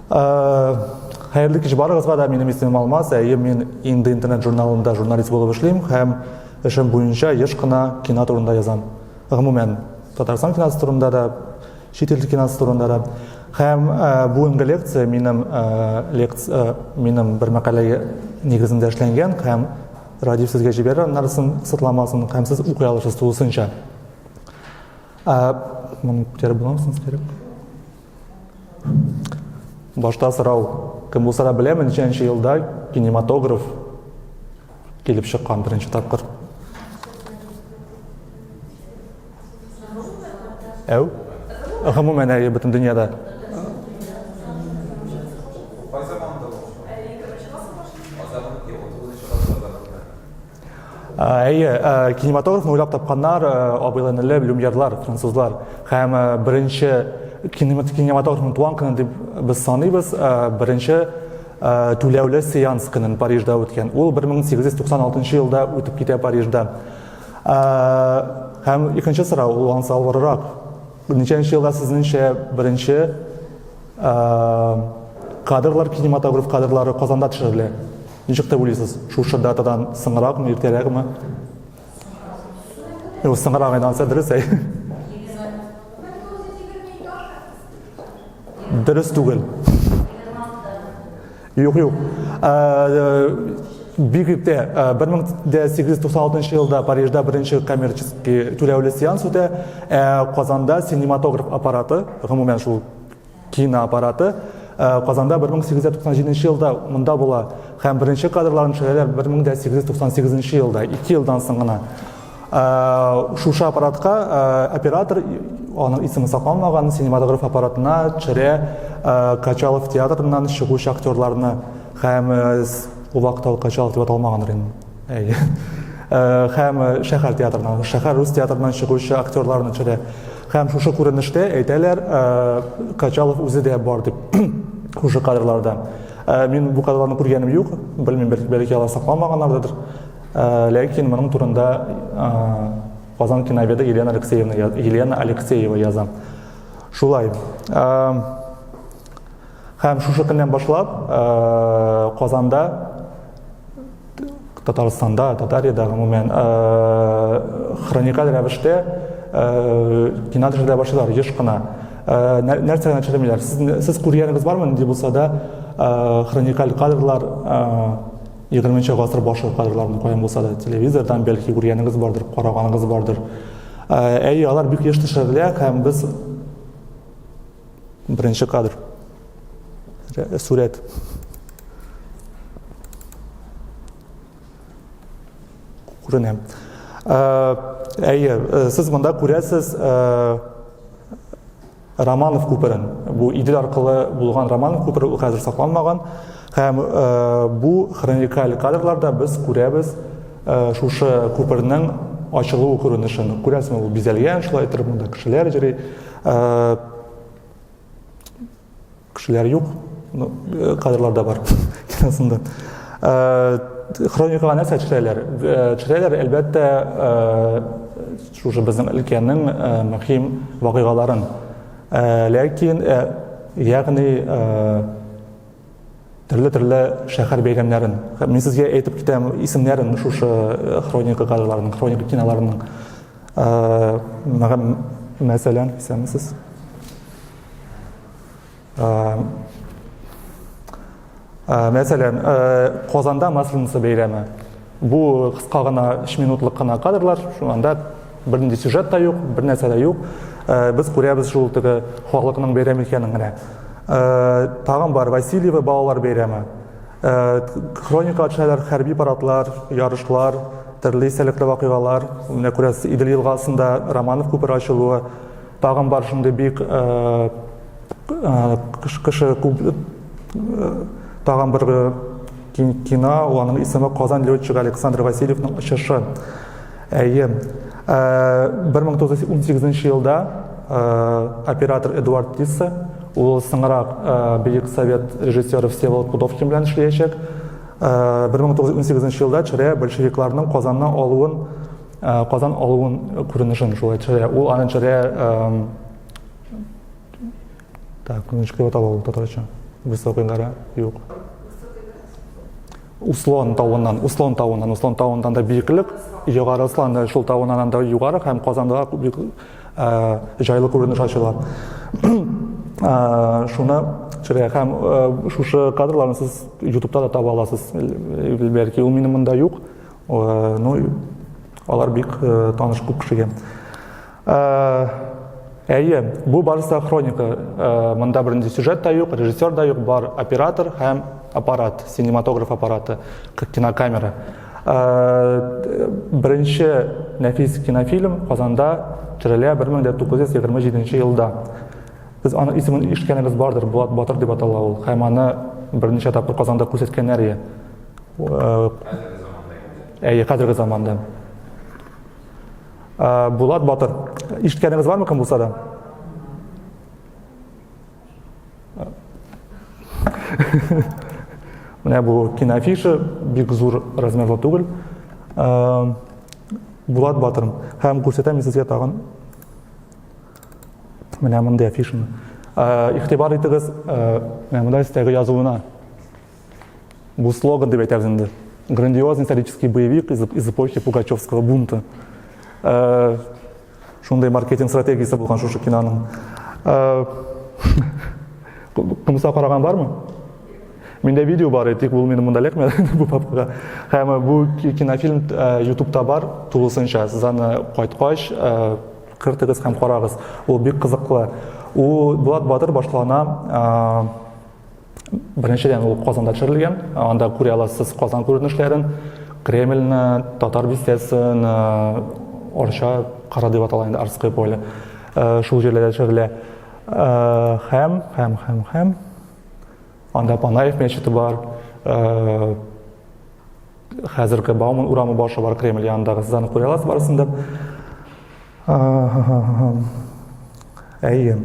Хәерле кич барыгызга да, минем исемем Алмаз. Әйе, мин инде интернет журналында журналист булып эшлим һәм эшем буенча еш кына кино турында язам. Гомумән, Татарстан киносы турында да, чит ил киносы турында да. Һәм бүгенге лекция минем лекция минем бер мәкалә нигезендә эшләнгән һәм Радив сезгә җибәрер аннарысын сытламасын һәм сез укый алырсыз тулысынча. Моны күтәреп буламы соң кирәк? Башта сорау, кем булса да беләме, ничәнче елда кинематограф килеп чыккан беренче тапкыр? Әү? Гомумән, әйе, бөтен дөньяда. Әйе, кинематографны уйлап тапканнар абыйлы-энеле Люмьерлар, французлар. Һәм беренче кинематографның туган көне дип без саныйбыз, беренче түләүле сеанс көнен Парижда үткән. Ул 1896 елда үтеп китә Парижда. Һәм икенче сорау, ул ансы авыррак. Ничәнче елда сезнеңчә беренче кадрлар, кинематограф кадрлары Казанда төшерелә? Ничек дип уйлыйсыз, шушы датадан соңракмы, иртәрәкме? Юк, соңрак инде ансы дөрес, әй. Дөрес түгел. Юк, юк. Бик иртә, 1896 елда Парижда беренче коммерческий түләүле сеанс үтә, ә Казанда синематограф аппараты, гомумән шул киноаппараты Казанда 1897 елда монда була һәм беренче кадрларын төшерәләр 1898 елда, 2 елдан соң гына. Шушы аппаратка оператор, аның исеме сакланмаган, синематограф аппаратына төшерә Качалов театрыннан чыгучы актерларны һәм ул вакытта ул Качалов дип аталмагандыр инде. Әйе. Һәм шәһәр театрыннан, шәһәр рус театрыннан чыгучы актерларны төшерә. Һәм шушы күренештә әйтәләр, Качалов үзе дә бар дип. Шушы кадрларда. Мин бу кадрларны күргәнем юк, белмим, бәлки алар сакламаганнардыр. Ләкин моның турында Казан киноведы Елена Алексеевна, Елена Алексеева яза. Шулай. Һәм шушы көннән башлап Казанда, Татарстанда, Татариядә гомумән хроникаль рәвештә кино төшерә башлыйлар еш кына. Нәрсә генә төшермиләр. Сез, сез күргәнегез бармы, нинди булса да хроникаль кадрлар, 20 гасыр башы кадрларын каян булса да телевизордан бәлки күргәнегез бардыр, караганыгыз бардыр. Әйе, алар бик еш төшерелә һәм без беренче кадр сурәт күренә. Әйе, сез монда күрәсез Романов күперен. Бу Идел аркылы булган Романов күпере, ул хәзер сакланмаган. Һәм бу хроникаль кадрларда без күрәбез шушы күпернең ачылуы күренешен. Күрәсезме, ул бизәлгән, шулай итеп монда кешеләр йөри. Кешеләр юк, ну, кадрлар да бар киносында. Хроникага нәрсә төшерәләр? Төшерәләр, әлбәттә, шушы безнең өлкәнең мөһим вакыйгаларын. Ләкин, ягъни, төрле-төрле шәһәр бәйрәмнәрен. Мин сезгә әйтеп китәм исемнәрен шушы хроника кадрларының, хроника киноларының. Мәсәлән, исәнмесез. Мәсәлән, Казанда Масленица бәйрәме. Бу кыска гына 3 минутлык кына кадрлар, шунда бернинди сюжет та юк, бер нәрсә дә юк. Без күрәбез шул теге халыкның бәйрәм икәнен генә. Тагын бар Васильево балалар бәйрәме. Хроника төшәләр, хәрби парадлар, ярышлар, төрле истәлекле вакыйгалар. Менә күрәсез, Идел елгасында Романов күпере ачылуы. Тагын бар шундый бик кеше күп тагын бер кино, аның исеме Казан летчигы Александр Васильевның очышы. Әйе. 1918 елда оператор Эдуард Тисса, ул соңрак бөек совет режиссеры Всеволод Пудовкин белән эшләячәк. 1918 елда төшерә большевикларның Казанны алуын, Казан алуын күренешен шулай төшерә. Ул аны төшерә. Так, ничек дип атала ул татарча? Высокая гора юк. Услон тавыннан, Услон тавыннан, Услон тавыннан да биеклек, Югары Ослан шул тавыннан да югары һәм Казанда бик җайлы күренеш ачыла. Шуны төшерә һәм шушы кадрларны сез YouTube'та да таба аласыз. Бәлки ул минем монда юк. Ну, алар бик таныш күп кешегә. Әйе, бу барысы да хроника. Монда бернинди сюжет та юк, режиссер да юк, бар оператор һәм аппарат, синематограф аппараты, кинокамера. Беренче нәфис кинофильм Казанда төшерелә 1927 елда. Сез аның исемен ишеткәнегез бардыр, Булат Батыр дип атала ул. Һәм аны берничә тапкыр Казанда күрсәткәннәр иде. Әйе, хәзерге заманда. Булат Батыр. Ишеткәнегез бармы кем булса да? Менә бу киноафиша бик зур размерлы түгел. Булат Батыр. Һәм күрсәтәм сезгә тагын менә мондый афишаны. Игътибар итегез, менә монда өстәге язуына. Бу слоган дип әйтәбез инде. Грандиозный исторический боевик из, из эпохи Пугачевского бунта. Э, шундай маркетинг стратегиясе булган шушы киноның. Э, кымса караган бармы? Миндә видео бар, тик ул минем монда эләкмәде бу папкага. Һәм бу кинофильм э, YouTube'та бар тулысынча. Сез аны кайткач э, кертегез һәм карагыз. Ул бик кызыклы. Ул Булат Батыр башлана э, Беренчедән, ул Казанда төшерелгән. Анда күрә аласыз Казан күренешләрен, Кремльне, Татар бистәсен, э, Арча кыры дип атала инде Арское поле. Э, шул җирләрдә төшерелә. Э, һәм, һәм, һәм, һәм анда Панаев мәчете бар. Хәзерге Бауман урамы башы бар Кремль янындагы. Сез аны күрә аласыз барысын да. Әйе.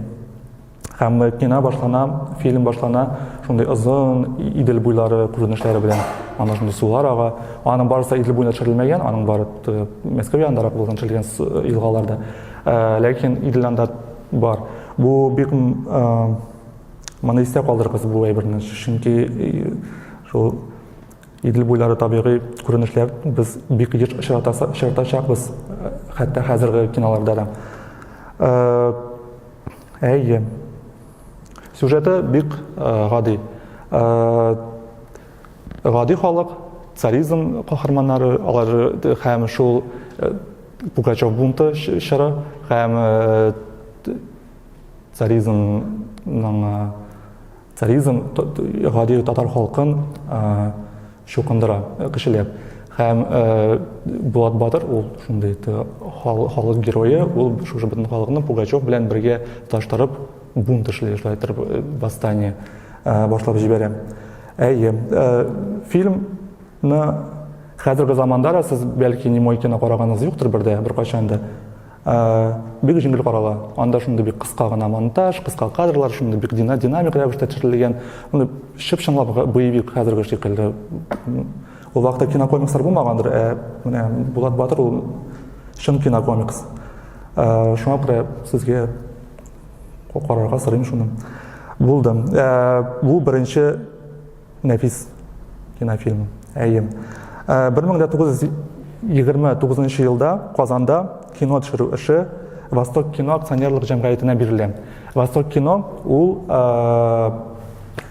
Һәм кино башлана, фильм башлана шундый озын Идел буйлары күренешләре белән. Анда шундый сулар ага. Аның барысы Идел буенда төшерелмәгән, аның бары Мәскәү янындарак булган төшерелгән елгаларда. Ләкин Идел анда бар. Бу бик моны истә калдырыгыз бу әйберне, чөнки шул Идел буйлары табигый күренешләр без бик еш очратачакбыз, хәтта хәзерге киноларда да. Әйе. Сюжеты бик гади. Гади халык, царизм каһарманнары, алар һәм шул Пугачев бунты чоры һәм царизмның Царизм гади татар халкын чукындыра, кешеләп. Һәм Булат Батыр ул шундый халык герое, ул шушы бөтен халыкны Пугачев белән бергә таштырып бунт эшли, шулай итеп восстание башлап җибәрә. Әйе, фильмны хәзерге заманда да сез бәлки немой кино караганыгыз юктыр бер дә, беркайчан да. Бик җиңел карала. Анда шундый бик кыска гына монтаж, кыска кадрлар, шундый бик динамик рәвештә төшерелгән. Шундый чып-чынлап боевик хәзерге шикелле. Ул вакытта кинокомикслар булмагандыр, ә менә Булат Батыр ул чын кинокомикс. Шуңа күрә сезгә карарга сорыйм шуны. Булды. Бу беренче Нәфис кинофильм. Әйе. 1929 елда Казанда кино төшерү эше Восток кино акционерлык җәмгыятенә бирелә. Восток кино ул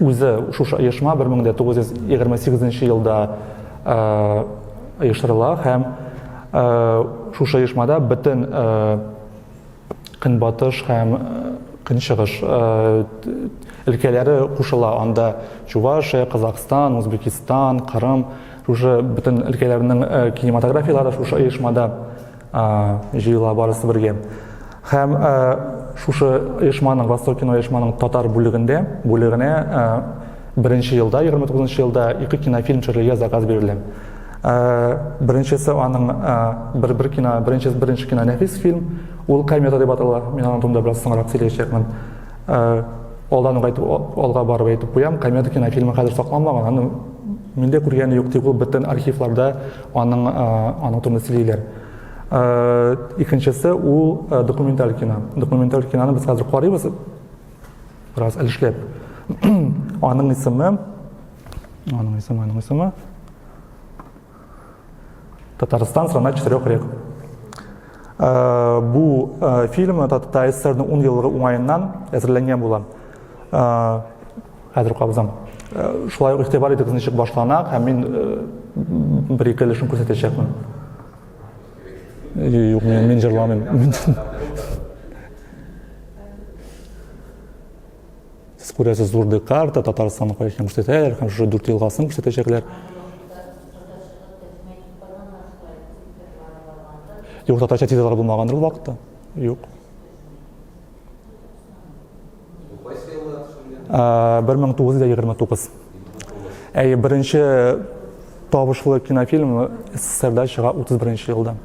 үзе шушы оешма 1928 елда оештырыла һәм шушы оешмада бөтен Көнбатыш һәм Көнчыгыш өлкәләре кушыла. Анда Чувашия, Казахстан, Узбекистан, Кырым, шушы бөтен өлкәләрнең кинематографияләре шушы оешмада җыела барысы бергә. Һәм шушы оешманың, Восток кино оешманың татар бүлегендә, бүлегенә беренче елда, 29 елда ике кинофильм төшерергә заказ бирелә. Беренчесе аның бер бер кино, беренче беренче кино нәфис фильм, ул Комета дип атала. Мин аның турында бераз соңрак сөйләячәкмен. Алдан ук әйтеп, алга барып әйтеп куям, Комета кинофильмы хәзер сакланмаган, аны миндә күргәне юк, тик ул бөтен архивларда аның аның турында сөйлиләр. Икенчесе ул документаль кино. Документаль киноны без хәзер карыйбыз, бераз өлешләп. Аның исеме, аның исеме, аның исеме Татарстан страна четырех рек. Бу фильм ТССРның 10 еллыгы уңаеннан әзерләнгән була. Хәзер кабызам. Шулай ук игътибар итегез, ничек башлана, һәм мин бер-ике өлешен күрсәтәчәкмен. Юк, мин, мин җырламыйм. Сез күрәсез, зур карта, Татарстанны кая икәнен күрсәтәләр һәм шушы дүрт елгасын күрсәтәчәкләр. Юк, татарча титрлар булмагандыр ул вакытта. Юк. 1929. Әйе, беренче табышлы кинофильм СССРда чыга 31 елда.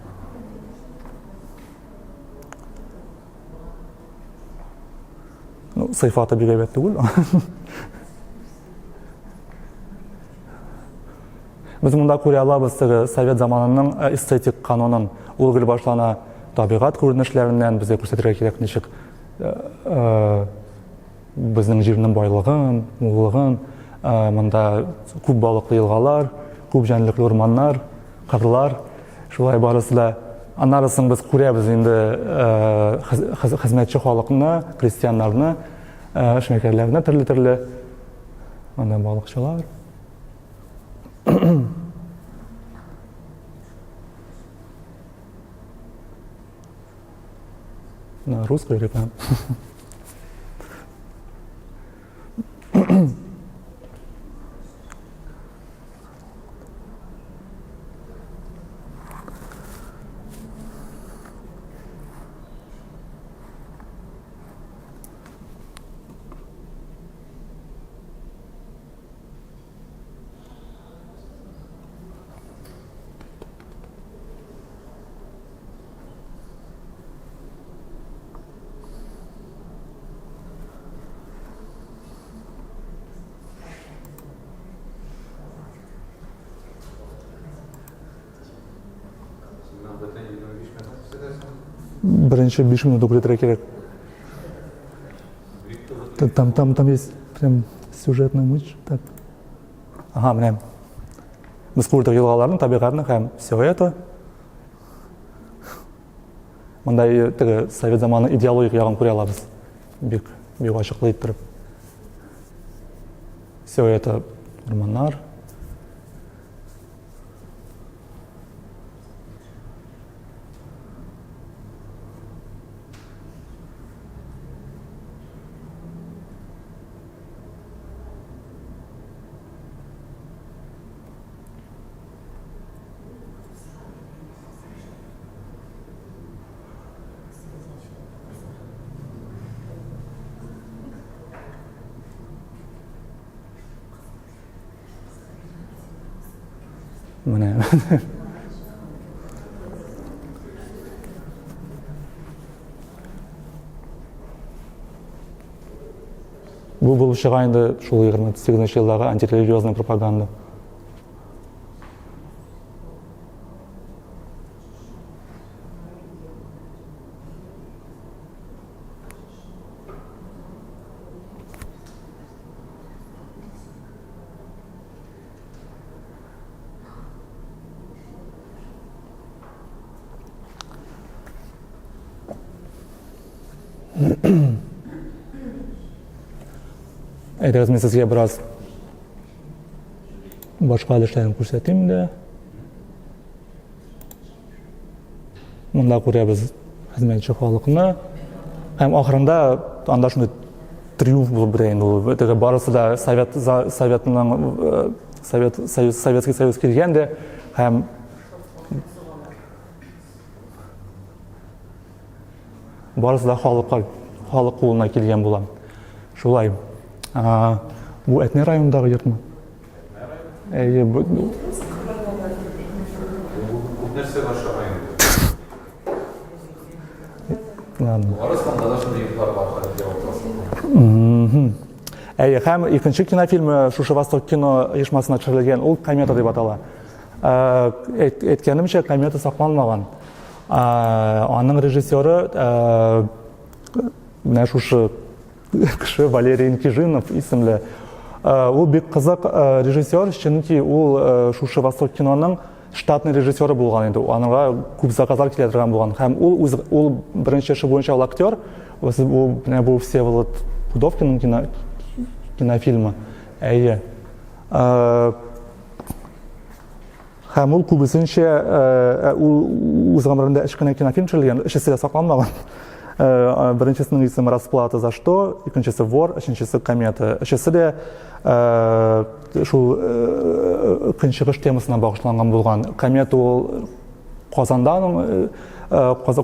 Ну, сыйфаты бик әйбәт түгел. Без монда күрә алабыз теге совет заманының э, эстетик канонын. Ул гел башлана табигать күренешләреннән, безгә күрсәтергә кирәк ничек э, э, безнең җирнең байлыгын, муллыгын, монда күп балыклы елгалар, күп җәнлекле урманнар, кырлар, шулай барысы да. Аннары соң без күрәбез инде хезмәтче халыкны, крестьяннарны, эшмәкәрләрне төрле-төрле. Анда балыкчылар. На русской реклама. Беренче 5 минут укытырга кирәк. Там, там, там есть прям сюжетная мышь. Так. Ага, менә. Без күрдек елгаларны, табигатьне һәм все это. Монда теге совет заманы идеологик ягын күрә алабыз. Бик, бик ачыклы иттереп. Все это урманнар. Менә. Бу булып чыга инде шул 28 елдагы антирелигиозный пропаганда. Әйдәгез, мин сезгә бераз башка өлешләрен күрсәтим дә. Монда күрәбез хезмәтче халыкны. Һәм ахырында анда шундый триумф булып бетә инде ул. Теге барысы да Совет Советның э, Совет Союз Советский Союз килгән дә һәм барысы да халыкка халык кулына килгән була. Шулай. Бу Әтнә районындагы йортмы? Әйе, бу Күп нәрсә башага инде. Ладно. Арысланда да шундый йортлар бар, хәзер җавапласың. Әйе, һәм икенче кинофильмы шушы Восток кино оешмасына төшерелгән, ул Комета дип атала. Әйткәнемчә, Комета сакланмаган. Аның режиссеры менә шушы кеше Валерий Инкижинов исемле. Ул бик кызык режиссер, чөнки ул шушы Восток киноның штатный режиссеры булган инде. Аныңа күп заказлар килә торган булган. Һәм ул үз ул беренче эше буенча ул актер. Ул менә бу Всеволод Пудовкинның кино кинофильмы. Әйе. Һәм ул күбесенчә ул үз гомерендә өч кенә кинофильм төшерелгән, өчесе дә сакланмаган. Беренчесенең исеме Расплата за что, икенчесе Вор, өченчесе Комета. Өчесе дә шул көнчыгыш темасына багышланган булган. Комета ул Казанда аның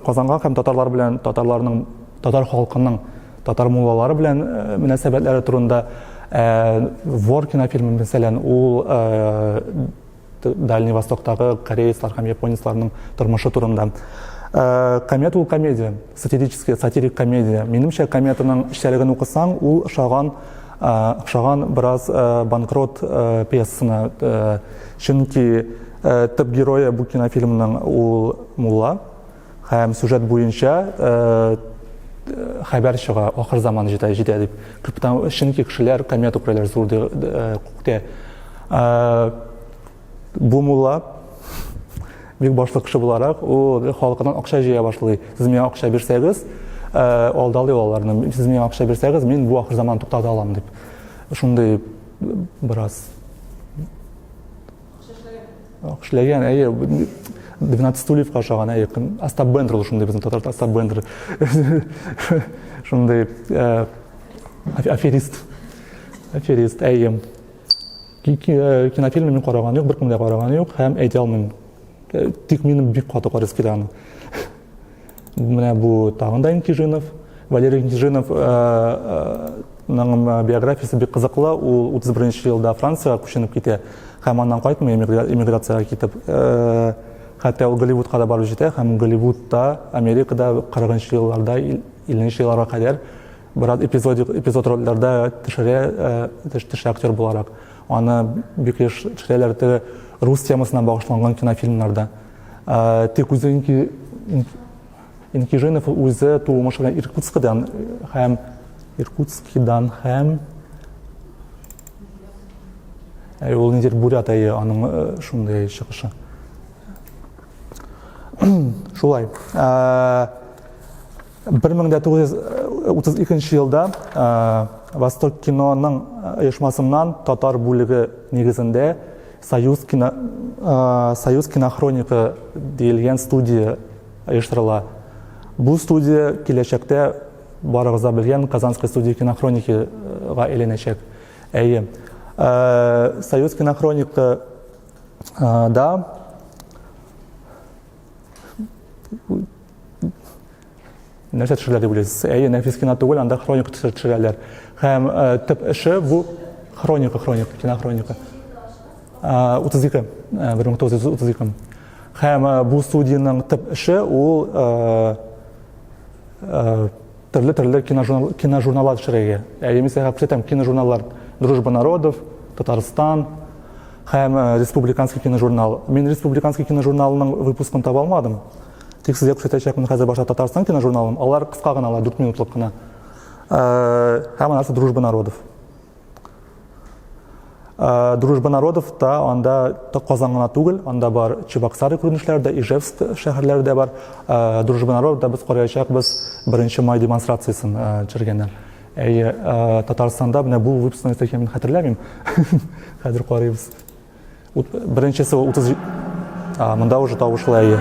Казанга һәм татарлар белән татарларның татар халкының татар муллалары белән мөнәсәбәтләре турында. Вор кинофильмы, мәсәлән, ул Дальний Востоктагы корейцлар һәм японецларның тормышы турында. Комета ул комедия, сатирическая, сатирик комедия. Минемчә, кометаның эчтәлеген укысаң, ул ошаган, ошаган бераз банкрот пьесасына. Чөнки төп герое бу кинофильмның ул мулла. Һәм сюжет буенча хәбәр чыга, ахыр заман җитә, җитә дип. Күптән, чөнки кешеләр комета күрәләр зур күктә. Бу мулла бик башлы кеше буларак, ул халкыннан акча җыя башлый. Сез миңа акча бирсәгез, алдалый аларны. Сез миңа акча бирсәгез, мин бу ахыр заманны туктата алам дип. Шундый бераз Эшләгән, әйе, 12 стульевка ошаган, әйе, Остап Бендер ул шундый безнең татарда Остап Бендер. Шундый э, аферист. Аферист, әйе. Э, кинофильмны мин караган юк, беркем дә караган юк һәм әйтә алмыйм. Э, тик минем бик каты карыйсы килә аны. Менә бу тагын да Инкижинов. Валерий Инкижинов ның биографиясе бик кызыклы. Ул 31 елда Франциягә күченеп китә һәм аннан кайтмый эмиграциягә китеп. Хәтта ул Голливудка да барып җитә һәм Голливудта, Америкада 40 елларда, 50 елларга кадәр бераз эпизодик эпизод рольләрдә төшерә, төшә актер буларак. Аны бик еш төшерәләр теге рус темасына багышланган кинофильмнарда. Тик үзе Инкижинов үзе туумышы белән Иркутскидан һәм Иркутскидан һәм ул ниндидер бурят әйе, аның шундый чыгышы. Шулай. 1932 елда Восток киноның оешмасыннан татар бүлеге нигезендә Союз кино Союз кинохроника диелгән студия оештырыла. Бу студия киләчәктә барыгыз да белгән Казанская студия кинохроникига әйләнәчәк. Әйе. Союз кинохроника да Нәрсә төшерәләр дип уйлыйсыз? Әйе, нәфис кино түгел, анда хроника төшерәләр. Һәм төп эше бу хроника, хроника, кинохроника. 32, 1932. Һәм бу студиянең төп эше ул төрле-төрле киножурнал, киножурналлар төшерергә. Әйе, мин сезгә күрсәтәм киножурналлар Дружба народов, Татарстан һәм Республиканский киножурнал. Мин Республиканский киножурналының выпускын таба алмадым. Тик сезгә күрсәтәчәкмен хәзер башта Татарстан киножурналын. Алар кыска гына, алар 4 минутлык кына. Һәм анысы Дружба народов. Дружба народов та анда Казан гына түгел, анда бар Чебоксары күренешләре дә, Ижевск шәһәрләре дә бар. Дружба народов да без караячакбыз 1 май демонстрациясен төшергәннәр. Әйе, Татарстанда менә бу выпускны икәнен хәтерләмим. Хәзер карыйбыз. Беренчесе 30 А, монда уже тавышлы әйе.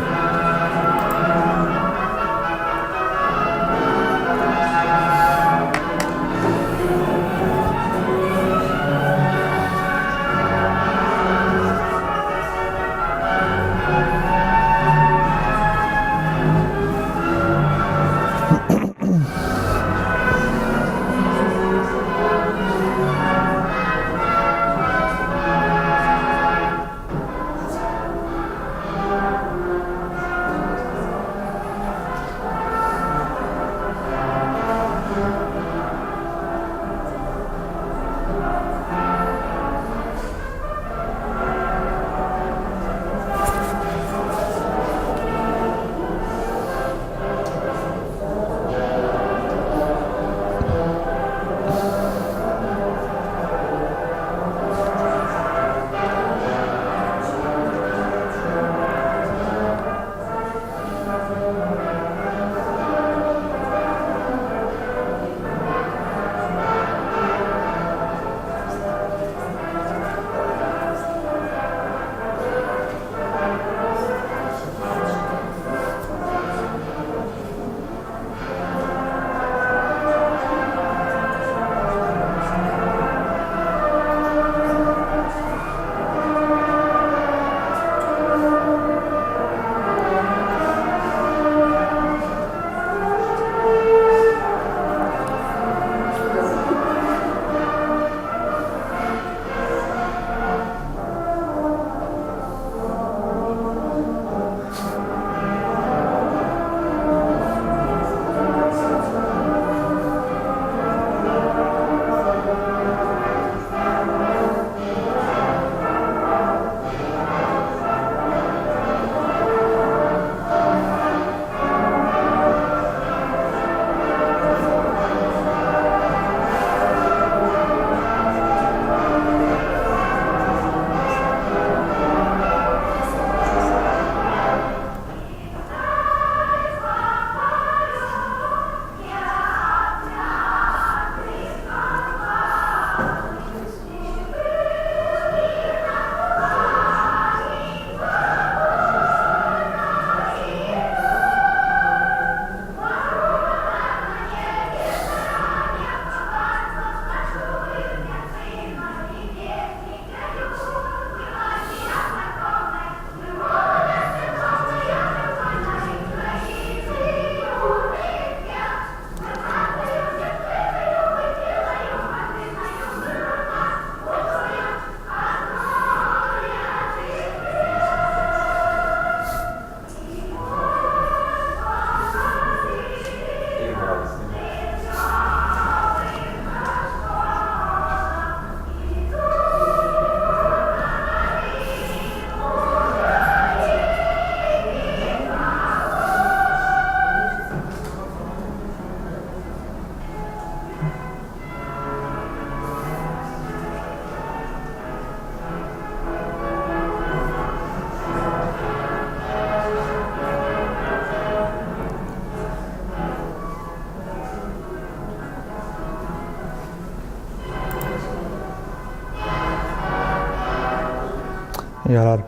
Ярар.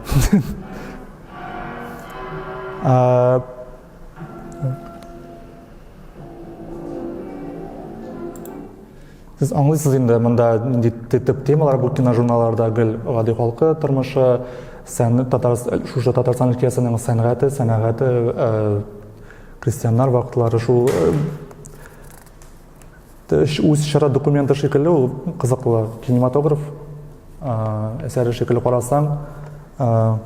Сез аңлыйсыз инде, монда нинди төп темалар бу киножурналларда гел гади халкы тормышы, сән, татар, шушы Татарстан өлкәсенең сәнгате, сәнәгате, э, крестьяннар вакытлары шул э, үз чоры документы шикелле ул кызыклы кинематограф э, әсәре шикелле карасаң, э,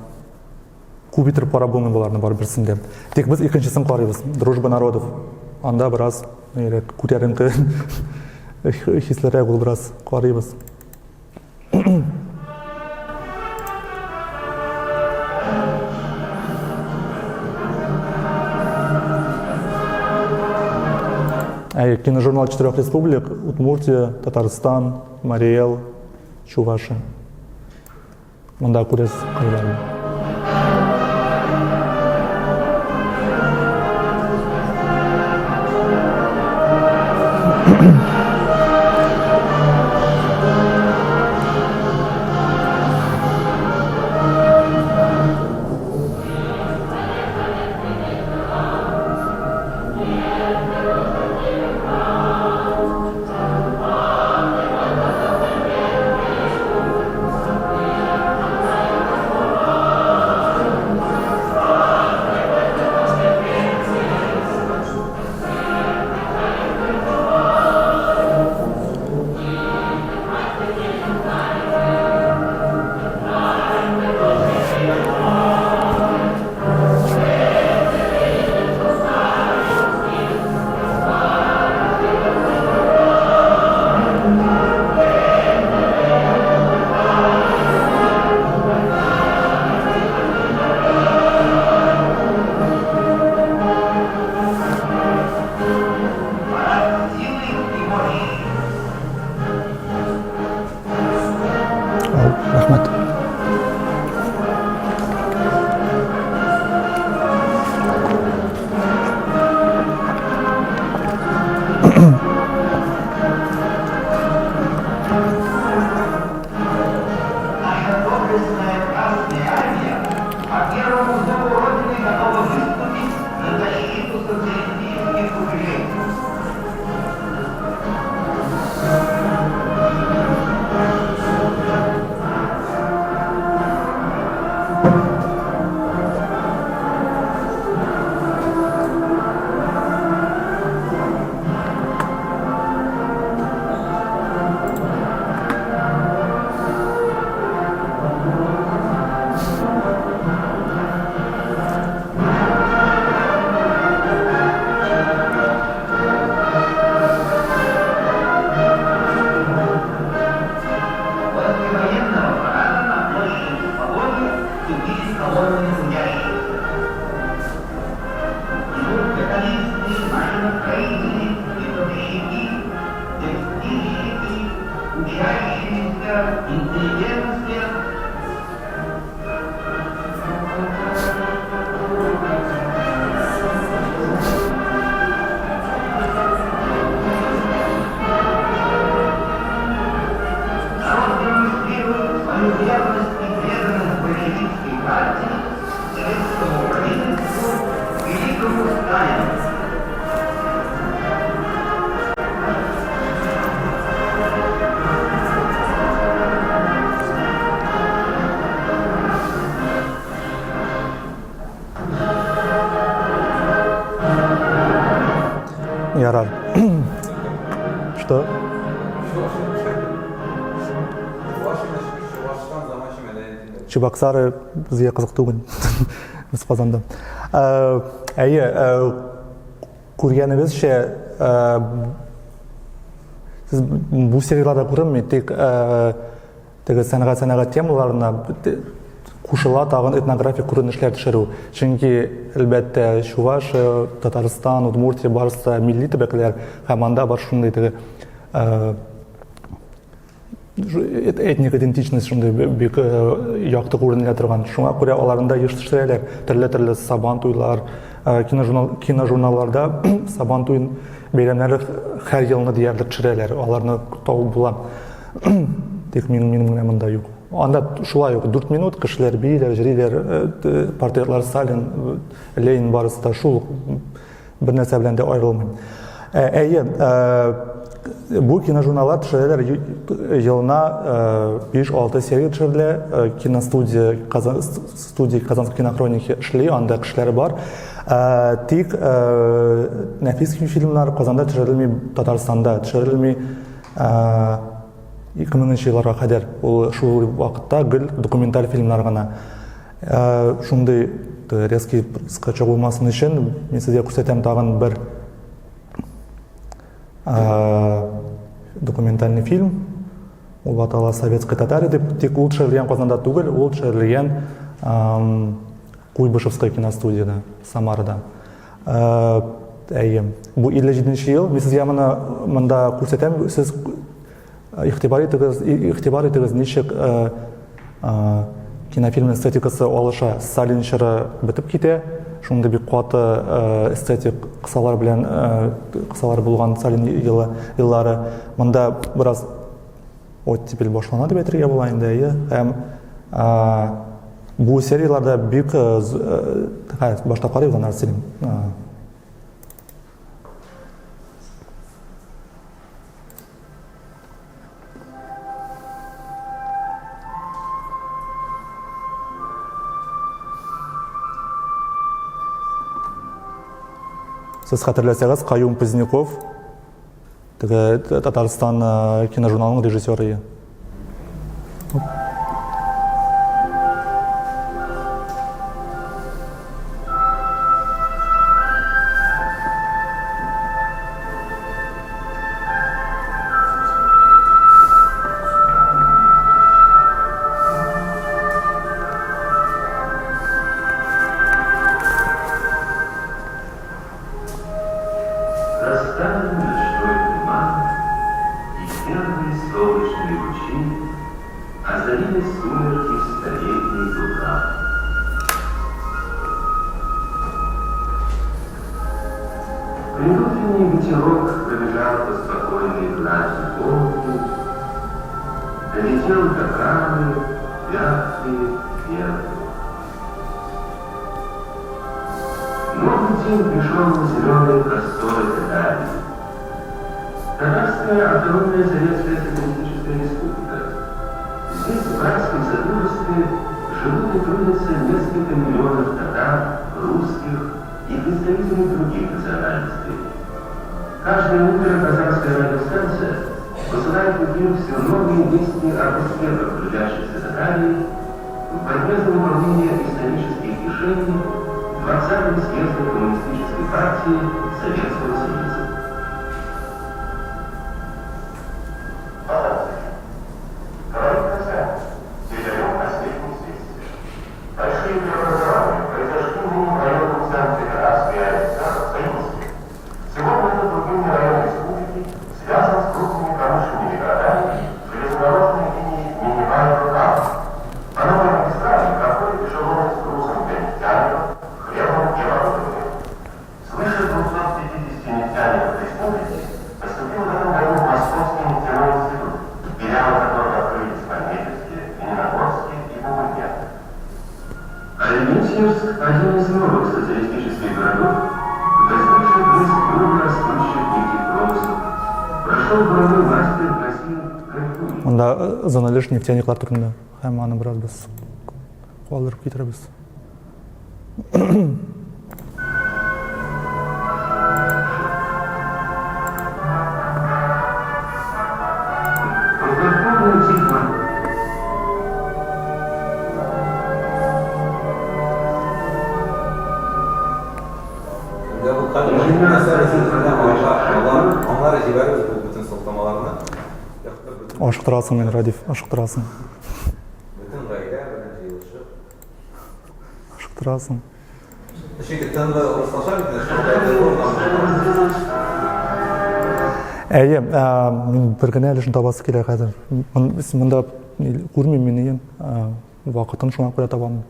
Күп итеп карап булмый боларны бар берсен дә. Тик без икенчесен карыйбыз. Дружба народов. Анда бераз нирәк күтәренке хисләрәк ул бераз карыйбыз. Әй, киножурнал четырех республик, Удмуртия, Татарстан, Мариэл, Чувашия. Монда күрәсез кайларны. Рәхмәт. Ярар. Что? Чебоксары безгә кызык түгел. Без Казанда. Э, әйе, э, күргәнебезчә, э, сез бу сериалда күренми, тик теге сәнгать сәнәгать темаларына кушыла тагын этнографик күренешләр төшерү. Чөнки, әлбәттә, Чувашия, Татарстан, Удмуртия барысы да милли төбәкләр һәм анда бар шундый теге этник идентичность шундый бик якты күренелә торган. Шуңа күрә аларында еш төшерәләр төрле-төрле сабан туйлар, киножурнал, киножурналларда сабан туй бәйрәмнәре һәр елны диярлек төшерәләр. Аларны табып була. Тик минем генә монда юк. Анда шулай ук 4 минут кешеләр бииләр, җөриләр, портретлар Сталин, Ленин барысы да шул бер нәрсә белән дә аерылмый. Әйе, бу киножурналлар төшерәләр елына 5-6 серия төшерелә. Киностудия Казан студия Казанской кинохроники эшли, анда кешеләр бар. Тик нәфис фильмнар Казанда төшерелми, Татарстанда төшерелми. 2000 елларга кадәр ул шул вакытта гел документаль фильмнар гына. Шундый резкий скачок булмасын өчен мин сезгә күрсәтәм тагын бер документальный фильм. Ул атала Советская Татария дип, тик ул төшерелгән Казанда түгел, ул төшерелгән Куйбышевская киностудияда, Самарада. Әйе, бу 57 ел. Мин сезгә моны монда күрсәтәм. Сез игътибар итегез, игътибар итегез, ничек кинофильм эстетикасы алыша. Сталин чоры бетеп китә. Шундый бик каты эстетик кысалар белән кысалар булган Сталин елы еллары. Монда бераз оттепель башлана дип әйтергә була инде, әйе. Һәм бу серияләрдә бик башта карыйбыз аннары сөйлим. Сез хәтерләсәгез, Каюм Поздняков теге Татарстан киножурналының режиссеры. Растаял ночной туман, и первые солнечные лучи озарили сумерки столетней дубравы. Предутренний ветерок пробежал по спокойной глади Волги, долетел до Камы, Вятки, Веры. Новый день пришел на зеленые просторы Татарии. Татарская автономная советская социалистическая республика. Здесь в братском содружестве живут и трудятся несколько миллионов татар, русских и представителей других национальностей. Каждое утро Казанская радиостанция посылает в эфир все новые вести об успехах трудящихся Татарии в борьбе за выполнение исторических решений 20-го съезда Коммунистической партии Советского Союза. Большие преобразования произошли ныне в районном центре Татарской АССР Сегодня этот глубинный район республики связан с крупными промышленными городами железнодорожной линией Минневаева-Кама. По новой магистрали проходит эшелоны с грузом для нефтяников, хлебом и оборудованием. Свыше 250 нефтяников республики поступил в этом году в Московский нефтяной институт, филиалы которого открылись в Альметьевске, Лениногорске и Бугульме. Альметьевск – один из новых социалистических городов, возникших из бурно растущих нефтепромыслов. Прошел буровой мастер Василий Гайфуллин. Монда зона өлеш нефтяниклар турында һәм аны бераз без калдырып китерәбез. Ашыктырасың мине, Радиф, ашыктырасың. Бөтен гаилә белән җыелышып. Ашыктырасың. Чөнки тынды урыслаша бит, Әйе, мин бер генә өлешен табасы килә хәзер. Монда күрмим мин иген, вакытын шуңа күрә табам.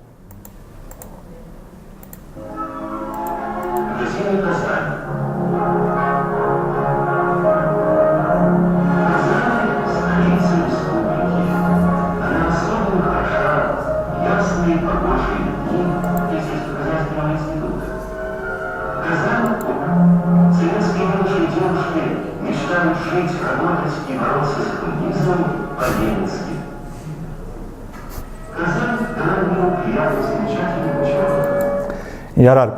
по-ленински. Казань дала миру приятную замечательную человека. Ярар,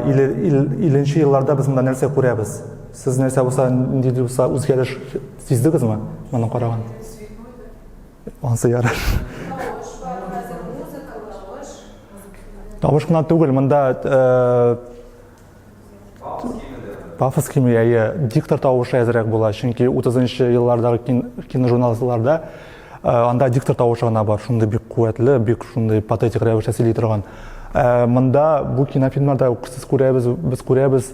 илленче елларда без монда нәрсә күрәбез? Сез нәрсә булса, нинди булса үзгәреш сиздегезме моны караган? Ансы ярар. Тавыш кына түгел, монда пафос кими, әйе, диктор тавышы әзрәк була, чөнки 30 еллардагы киножурналистларда анда диктор тавышы гына бар, шундый бик куәтле, бик шундый патетик рәвештә сөйли торган. Монда бу кинофильмнарда сез күрәбез, без күрәбез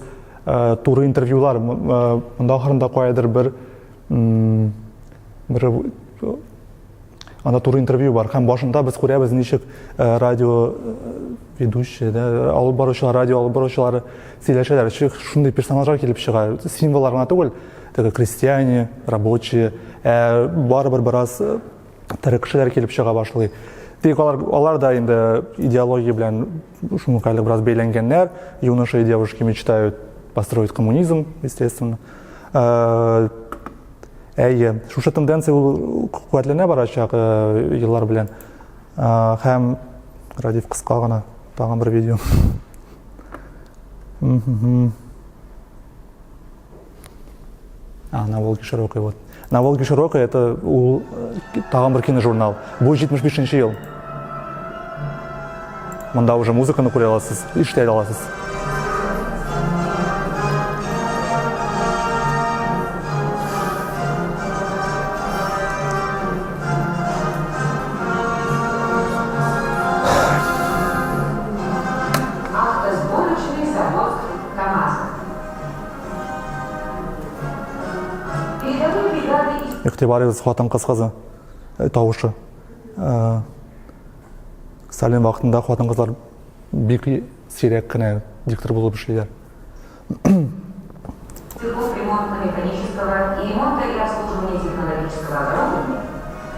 туры интервьюлар, монда ахырында каядыр бер бер анда туры интервью бар һәм башында без күрәбез ничек э, радио э, ведущий да алып баручылар радио алып баручылары сөйләшәләр шундый персонажлар килеп чыга символлар гына түгел теге крестьяне рабочие ә барыбер бераз э, тере кешеләр килеп чыга башлый тик алар алар да инде идеология белән шуның хәле бераз бәйләнгәннәр юноши и девушки мечтают построить коммунизм естественно Әйе, шушы тенденция ул куәтләнә барачак еллар белән. Һәм Радив кыска гына тагын бер видео. А, на Волге широкой, вот. На Волге широкой это ул тагын бер киножурнал. Бу 75 ел. Монда уже музыканы күрә аласыз, ишетә аласыз. Автосборочный завод КАМАЗа. Передовые бригады Игътибар итегез, хатын-кыз кызы тавышы. Сталин вакытында хатын-кызлар бик сирәк кенә диктор булып эшлиләр. Цехов ремонтно-механического и ремонта и обслуживания технологического оборудования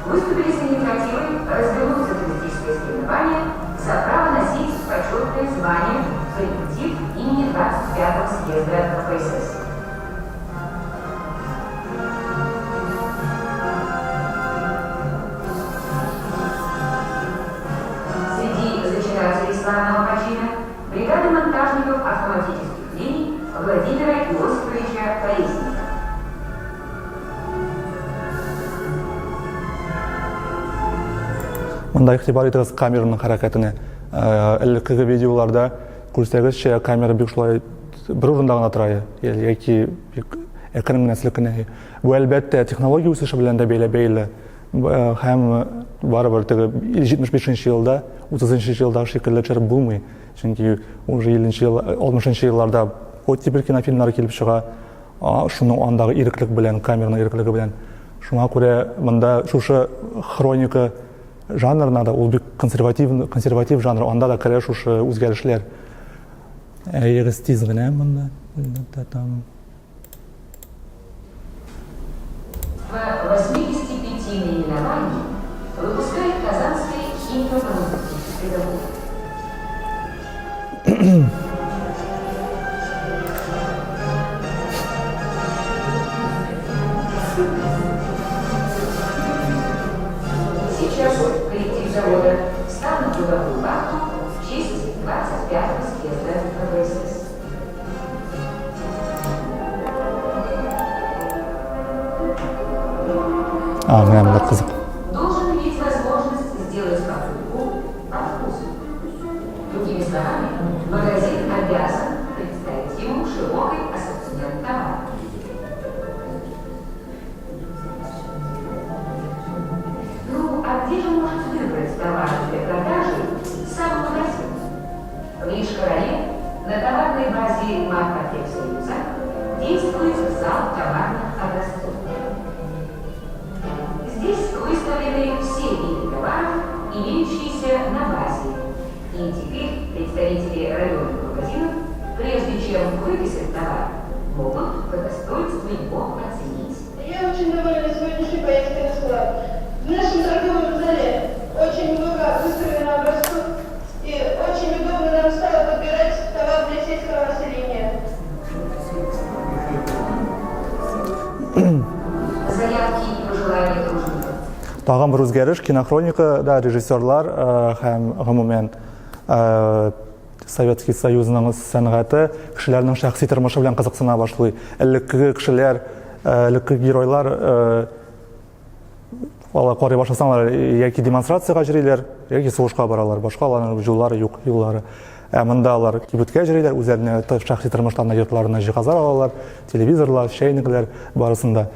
выступили с инициативой развернуть социалистическое соревнование за право носить почетное звание коллектив имени 25-го съезда КПСС. Среди зачинателей славного почина бригада монтажников автоматических линий Владимира Иосифовича Колесника. Монда игътибар итегез камераның хәрәкәтенә. Элеккеге видеоларда күрсәгезчә, камера бик шулай бер урында гына тора яки бик әкрен генә селкенә. Бу әлбәттә технология үсеше белән дә бәйле бәйле. Һәм барыбер теге 75 елда, 30 елда шикелле төшереп булмый. Чөнки уже 50 ел, 60 елларда оттепель кинофильмнары килеп чыга. Шуның андагы иреклек белән, камераның иреклеге белән. Шуңа күрә монда шушы хроника жанрына да ул бик консерватив, консерватив жанр, анда да керә шушы үзгәрешләр. Әйегез тиз генә монда. Там. 85 наименований выпускает Казанский химико-фармацевтический завод. Сейчас коллектив завода встал на трудовую вахту в честь 25-го съезда КПСС. А, менә монда кызык. Должен иметь возможность сделать покупку по вкусу. Другими словами, магазин обязан представить ему широкий ассортимент товаров. Ну, а где же может выбрать товар для продажи сам магазин? В Йошкар-Оле на товарной базе Маркотехсоюза действует зал товарных образцов. Здесь выставлены все виды товаров, имеющиеся на базе. И теперь представители районных магазинов, прежде чем выписать товар, могут по достоинству его оценить. Я очень довольна сегодняшней поездкой на склад. В нашем торговом зале очень много выставлено образцов, и очень удобно нам стало подбирать товар для сельского населения. Заявки и пожелания тружеников. Тагын бер үзгәреш кинохроникада режиссерлар һәм гомумән Советский Союзның сәнгате кешеләрнең шәхси тормышы белән кызыксына башлый. Элеккеге кешеләр, элеккеге геройлар алар карый башласаң, алар яки демонстрациягә йөриләр, яки сугышка баралар. Башка аларның юллары юк, юллары. Ә монда алар кибеткә йөриләр, үзләренә шәхси тормышларына, йортларына җиһазлар алалар, телевизорлар, чәйнекләр, барысын да.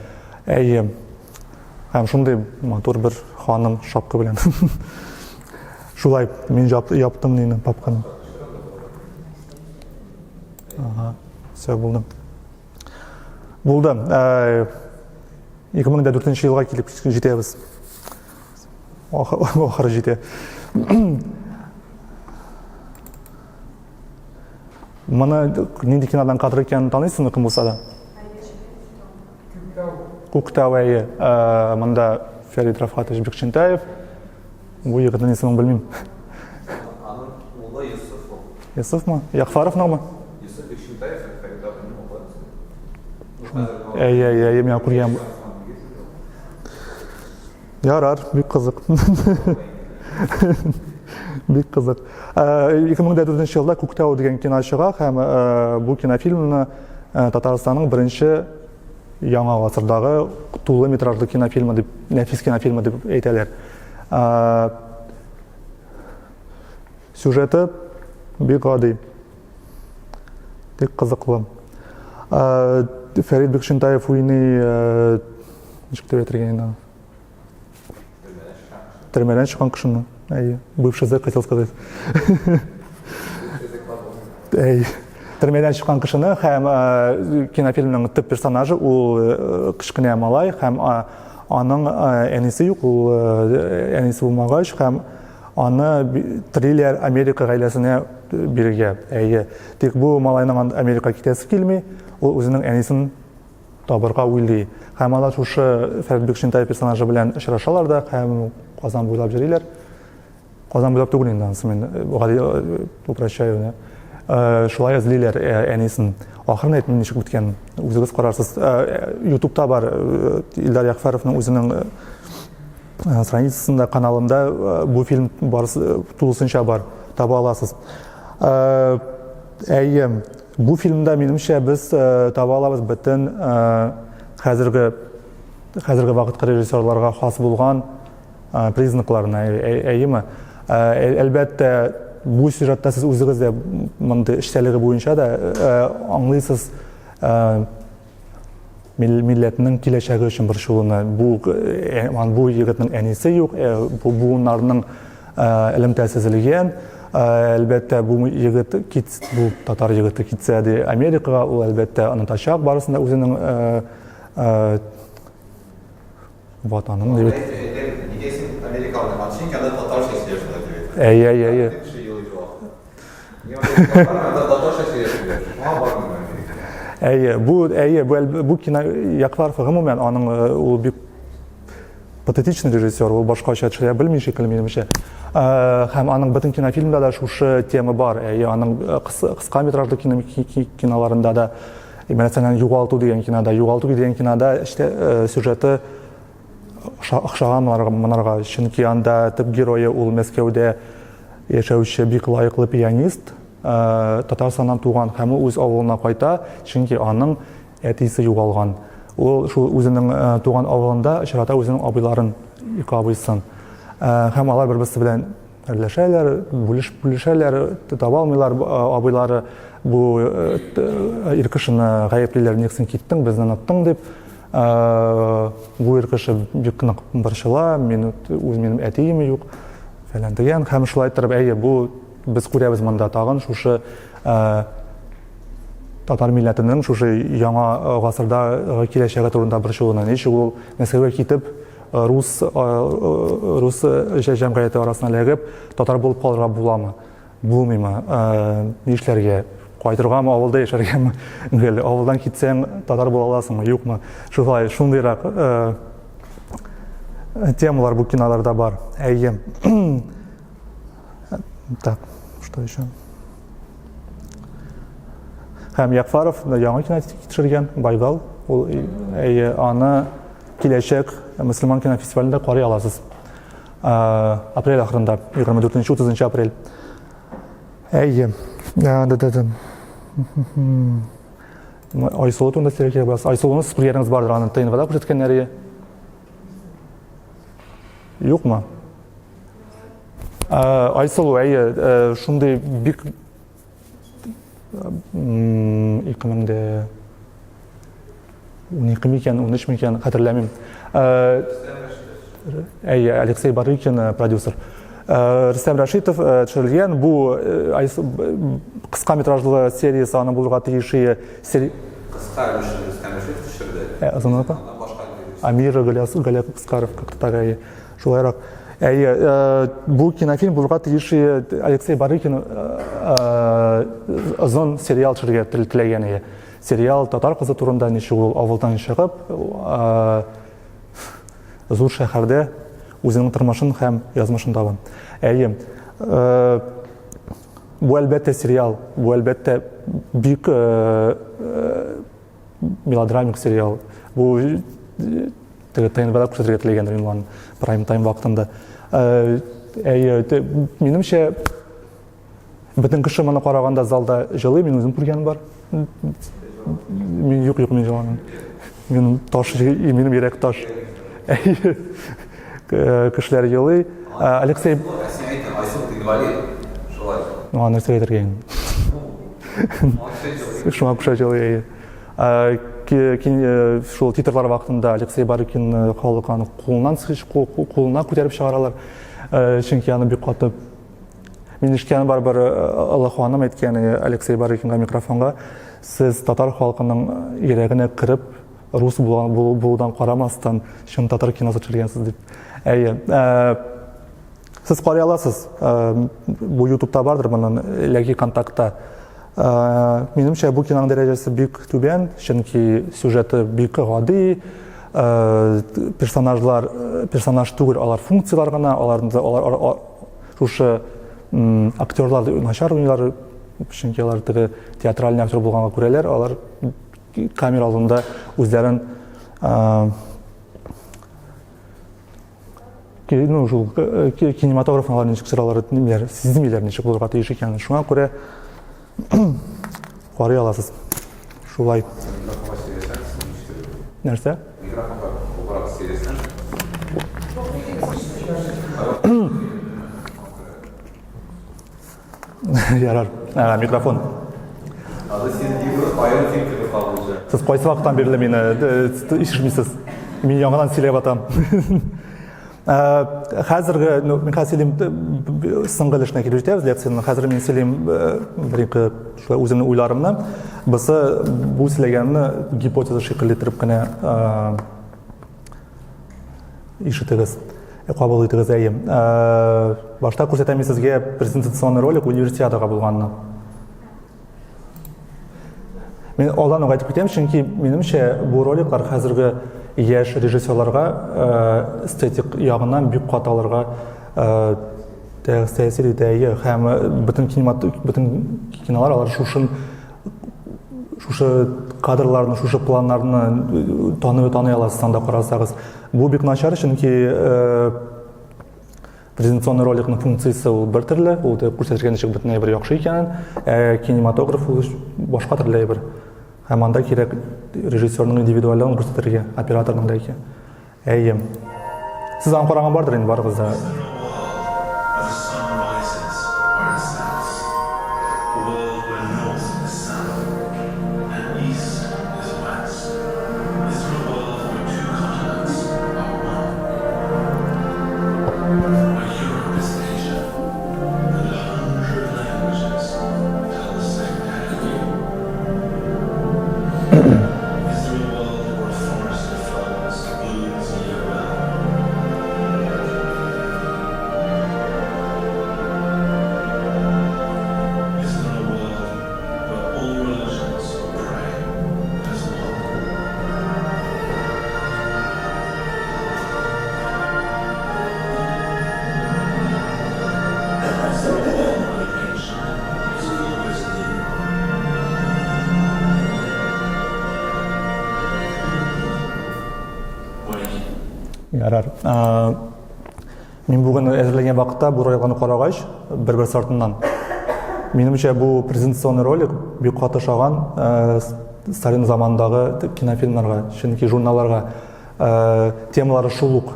Әйе. Һәм шундый матур бер ханым шапка белән. Шулай, мин яптым нины, папканы. Ага, все, булды. Булды. 2004 елга килеп җитәбез. Ахыры җитә. Моны нинди кинодан кадр икәнен таныйсыңмы, кем булса да? Күктау, әйе. Монда Фәрит Рафкатович Бикчәнтаев. Бу егетнең исемен белмим. Аның улы Йосыф ул. Йосыфмы? Ягъфаровныңмы? Йосыф Бикчәнтаев Фәрит абының улы. Әйе, әйе, әйе, мин күргән. Ярар, бик кызык. Бик кызык. 2004 елда Күктау дигән кино чыга һәм бу кинофильмны Татарстанның беренче яңа гасырдагы тулы метражлы кинофильмы дип, нәфис кинофильмы дип әйтәләр. Сюжеты бик гади. Бик кызыклы. Фәрит Бекшентаев уйный, ничек дип әйтергә инде? Төрмәдән чыккан кешене. Әйе, бывший зэк хотел сказать. Әй, төрмәдән чыккан кешене һәм кинофильмның төп персонажы ул кечкенә малай һәм аның әнисе юк, ул әнисе булмагач һәм аны триллер Америка гаиләсенә бирергә. Әйе. Тик бу малайның Америка китәсе килми, ул үзенең әнисен табырга уйлый. Һәм алар шушы Фәрит Бекшентаев персонажы белән очрашалар да һәм Казан буйлап йөриләр. Казан буйлап түгел инде анысы мин э, гади э, упрощаю. Да. Э, шулай эзлиләр әнисен. Ахырын әйтмим ничек үткән. Үзегез карарсыз. Ютубта бар Илдар Ягъфәровның үзенең страницасында, каналында бу фильм барысы тулысынча бар. Таба аласыз. Әйе, Бу фильмда, минемчә, без э, таба алабыз бөтен э, хәзерге хәзерге вакытка режиссерларга хас булган э, признакларны, әйеме? Әлбәттә, бу сюжетта сез үзегез дә мондый эчтәлеге буенча да аңлыйсыз милләтнең киләчәге өчен борчылуны. Бу э, бу егетнең әнисе юк, э, бу буыннарның э, элемтәсе өзелгән. Әлбәттә, бу егет кит, бу татар егете китсә ди Америкага, ул әлбәттә онытачак барысын да үзенең ватанын дип. Нигә син Америкага бармадың? Чөнки анда татарча сөйләшәләр дип. Әйе, әйе, әйе. Әйе, бу әйе, бу бу кино Якларов гомумән аның э, ул бик патетичный режиссер, ул башкача төшерә белми шикелле минемчә. Э, һәм аның бөтен кинофильмда да шушы тема бар. Әйе, аның э, кыска метражлы кино киноларында да, мәсәлән, Югалту дигән кинода, Югалту дигән кинода эштә сюжеты охшаган монарга, чөнки анда төп герое ул Мәскәүдә яшәүче бик лаеклы пианист, э, Татарстаннан туган һәм ул үз авылына кайта, чөнки аның әтисе югалган. Ул шул үзенең э, туган авылында очрата үзенең абыйларын, ике абыйсын. Э, һәм алар бер-берсе белән Әрләшәләр, бүлеш, бүлешәләр, таба алмыйлар абыйлары бу ир кешене гаеплиләр, ник син киттең, безне оныттың дип. Бу ир кеше бик нык борчыла, мин үз минем әтием юк, фәлән дигән. Һәм шулай торып, әйе, бу без күрәбез монда тагын шушы татар милләтенең шушы яңа гасырда киләчәге турында борчылуны. Ничек ул Мәскәүгә китеп, рус рус җәмгыяте арасына эләгеп, татар булып калырга буламы? Булмыймы? Нишләргә? Кайтыргамы, авылда яшәргәме? Гел авылдан китсәң, татар була аласыңмы, юкмы? Шулай, шундыйрак темалар бу киноларда бар. Әйе. Так, что еще? Һәм Якфаров яңа кино төшергән, Байбал. Ул әйе, аны. киләчәк мөселман кинофестивалендә карый аласыз. Апрель ахырында, 24-30 апрель. Әйе. Да, да, да. Айсылу турында сөйләргә кирәк бераз. Айсылуны сез күргәнегез бардыр, аны ТНВда күрсәткәннәр. Юкмы? Айсылу, әйе, шундый бик 2012 микән, 13 микән, хәтерләмим. Әйе, Алексей Барыкин продюсер. Рөстәм Рәшитов төшерелгән бу кыска метражлы сериясе аның булырга тиеш. Кыска өлешен Рөстәм Рәшитов төшерде. Озынрак? Амир Галиаскаров как-то так, әйе. Шулайрак. Әйе, бу кинофильм булырга тиеш Алексей Барыкин озын сериал төшерергә теләгән иде. Сериал татар кызы турында, ничек ул авылдан чыгып, зур шәһәрдә үзенең тормышын һәм язмышын таба. Әйе. Бу әлбәттә сериал, бу әлбәттә бик мелодрамик сериал. Бу теге ТНВда күрсәтергә теләгәндер инде аны прайм тайм вакытында. Әйе, минемчә бөтен кеше моны караганда залда җылый, мин үзем күргәнем бар. Мин юк, юк, мин җыламыйм. Минем таш, минем йөрәк таш. Әйе. Кешеләр елый. Алексей Син әйттең, Айсылу инвалид. Шулай. Ну, аны нәрсә әйтергә инде? Шуңа күрә җылый, әйе. Шул титрлар вакытында Алексей Барыкин халык аны кулыннан кулына күтәреп чыгаралар. Чөнки аны бик каты Мин ишеткәнем бар бер Алла ханым әйткән Алексей Барыкинга микрофонга, сез татар халкының йөрәгенә кереп, рус булудан карамастан, чын татар киносы төшергәнсез дип. Әйе. Сез карый аласыз. Бу YouTube'та бардыр моның, ләки контактта. Минемчә, бу киноның дәрәҗәсе бик түбән, чөнки сюжеты бик гади, персонажлар персонаж түгел, алар функцияләр гына, аларны алар шушы актерлар начар уйныйлар, чөнки алар теге театральный актер булганга күрәләр, алар камера алдында үзләрен ну, шул кинематограф алар ничек соралар, нимеләр, сизмиләр ничек булырга тиеш икәнен. Шуңа күрә карый аласыз. Шулай. Нәрсә? Микрофонга күбрәк сөйләсәң. Ярар. Ә, микрофон. Аны син аерым фильм кебек кабул итә. Сез кайсы вакыттан бирле мине ишетмисез? Мин яңадан сөйләп атам. Хәзерге, ну, мин хәзер сөйлим, соңгы өлешенә килеп җитәбез лекциянең. Хәзер мин сөйлим бер-ике шулай үземнең уйларымны. Бусы бу сөйләгәнне гипотеза шикелле итеп кенә ишетегез, кабул итегез, әйе. Башта күрсәтәм мин сезгә презентационный ролик универсиадага булганны. Мин алдан ук әйтеп китәм, чөнки минемчә бу роликлар хәзерге яшь режиссерларга эстетик ягыннан бик каты алырга тәэсир итә һәм бөтен кинемат бөтен кинолар алар шушын шушы кадрларны, шушы планнарны таный таный аласыз анда карасагыз. Бу бик начар, чөнки презентационный роликның функциясе ул бер төрле, ул күрсәтергә ничек бөтен әйбер яхшы икәнен, ә кинематограф ул башка төрле әйбер. Һәм анда кирәк режиссерның индивидуальлыгын күрсәтергә, операторның да икән. Әйе. Сез аны караган бардыр инде барыгыз да. Ярар. Мин бүген әзерләгән вакытта бу роликларны карагач, бер-берсе артыннан, минемчә, бу презентационный ролик бик каты ошаган Сталин заманындагы кинофильмнарга, чөнки журналларга темалары шул ук.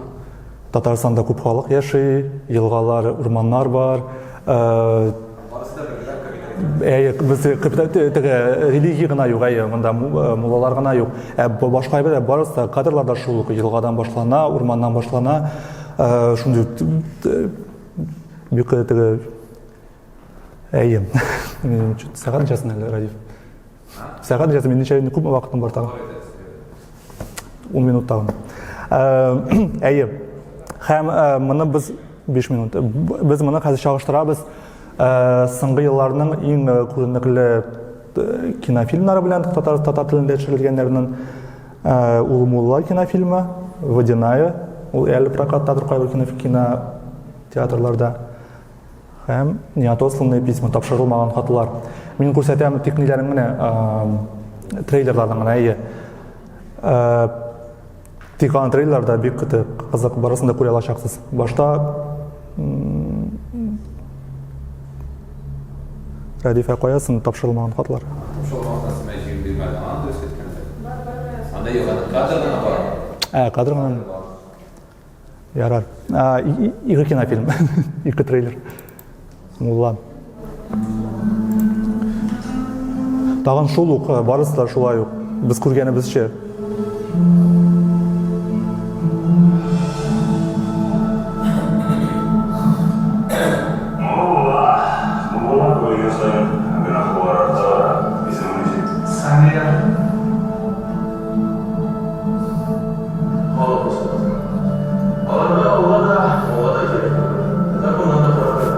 Татарстанда күп халык яши, елгалар, урманнар бар. Барысы да бергәләп капитализм. Әйе, без теге религия гына юк, әйе, монда муллалар гына юк. Ә башка әйберләр барысы да, кадрлар да шул ук, елгадан башлана, урманнан башлана. Шундый бик теге әйе. Сәгать ничәсен әле, Радиф? Сәгать ничәсе? Мин ничә күпме вакытым бар тагын? 10 минут тагын. Әйе. Һәм моны без 5 минут. Без моны хәзер чагыштырабыз соңгы елларның иң күренекле кинофильмнары белән татар татар телендә төшерелгәннәрнең ул Мулла кинофильмы, Водяная, ул әле прокаттадыр кайбер кино кинотеатрларда. Һәм неотосланные письма, тапшырылмаган хатлар. Мин күрсәтәм тик ниләрен генә, трейлерларны генә, әйе. Тик аның трейлерларда бик көте кызык, барысын да күрә алачаксыз. Башта Рәдифә каясын тапшырылмаган хатлар? Тапшырылмаган хатлар син җыен бирмәдең, аны дөрес әйткәндә. Анда юк, анда кадр гына бар. Ә, кадр гына. Ярар. Ике кинофильм, ике трейлер. Мулла. Тагын шул ук, барысы да шулай ук. Без күргәнебезчә. Мулла, мулла күргән саен гөнаһлар арта бара, исемле. Сания. Халык босылды. Аларга Алла да, мулла да кирәк түгел. Законнан да курыкмыйлар.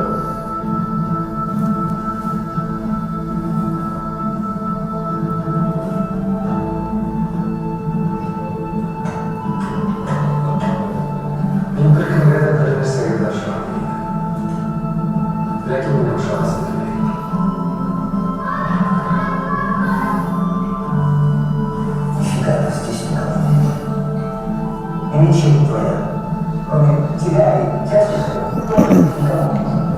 Мин беркемгә дә бернәрсәгә дә ышанмыйм. Ләкин минем ышанасым килә иде. Нифига ты здесь не говоришь. И ничего твоя. Кроме тебя и дяди твоего, тоже никому не нужен.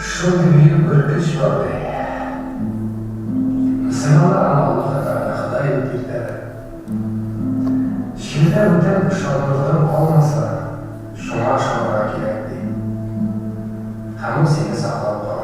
Шундый бөек бер көч бар, ди. Мөселманнар аны Аллаһы Тәгалә Ходай дип йөртәләр. Җирдә бүтән ышанырлыгың калмаса, шуңа ышанырга кирәк, ди. Һәм ул сине саклап кала.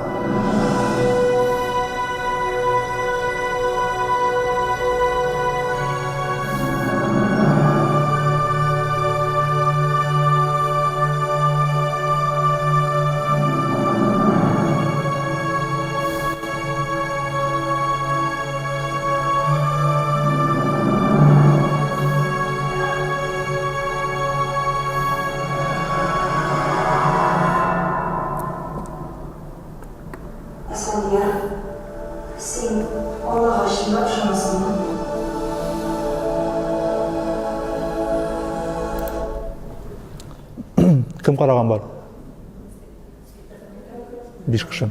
Ә Сания, син Аллага чынлап ышанасыңмы? Кем караган бар? Биш кеше.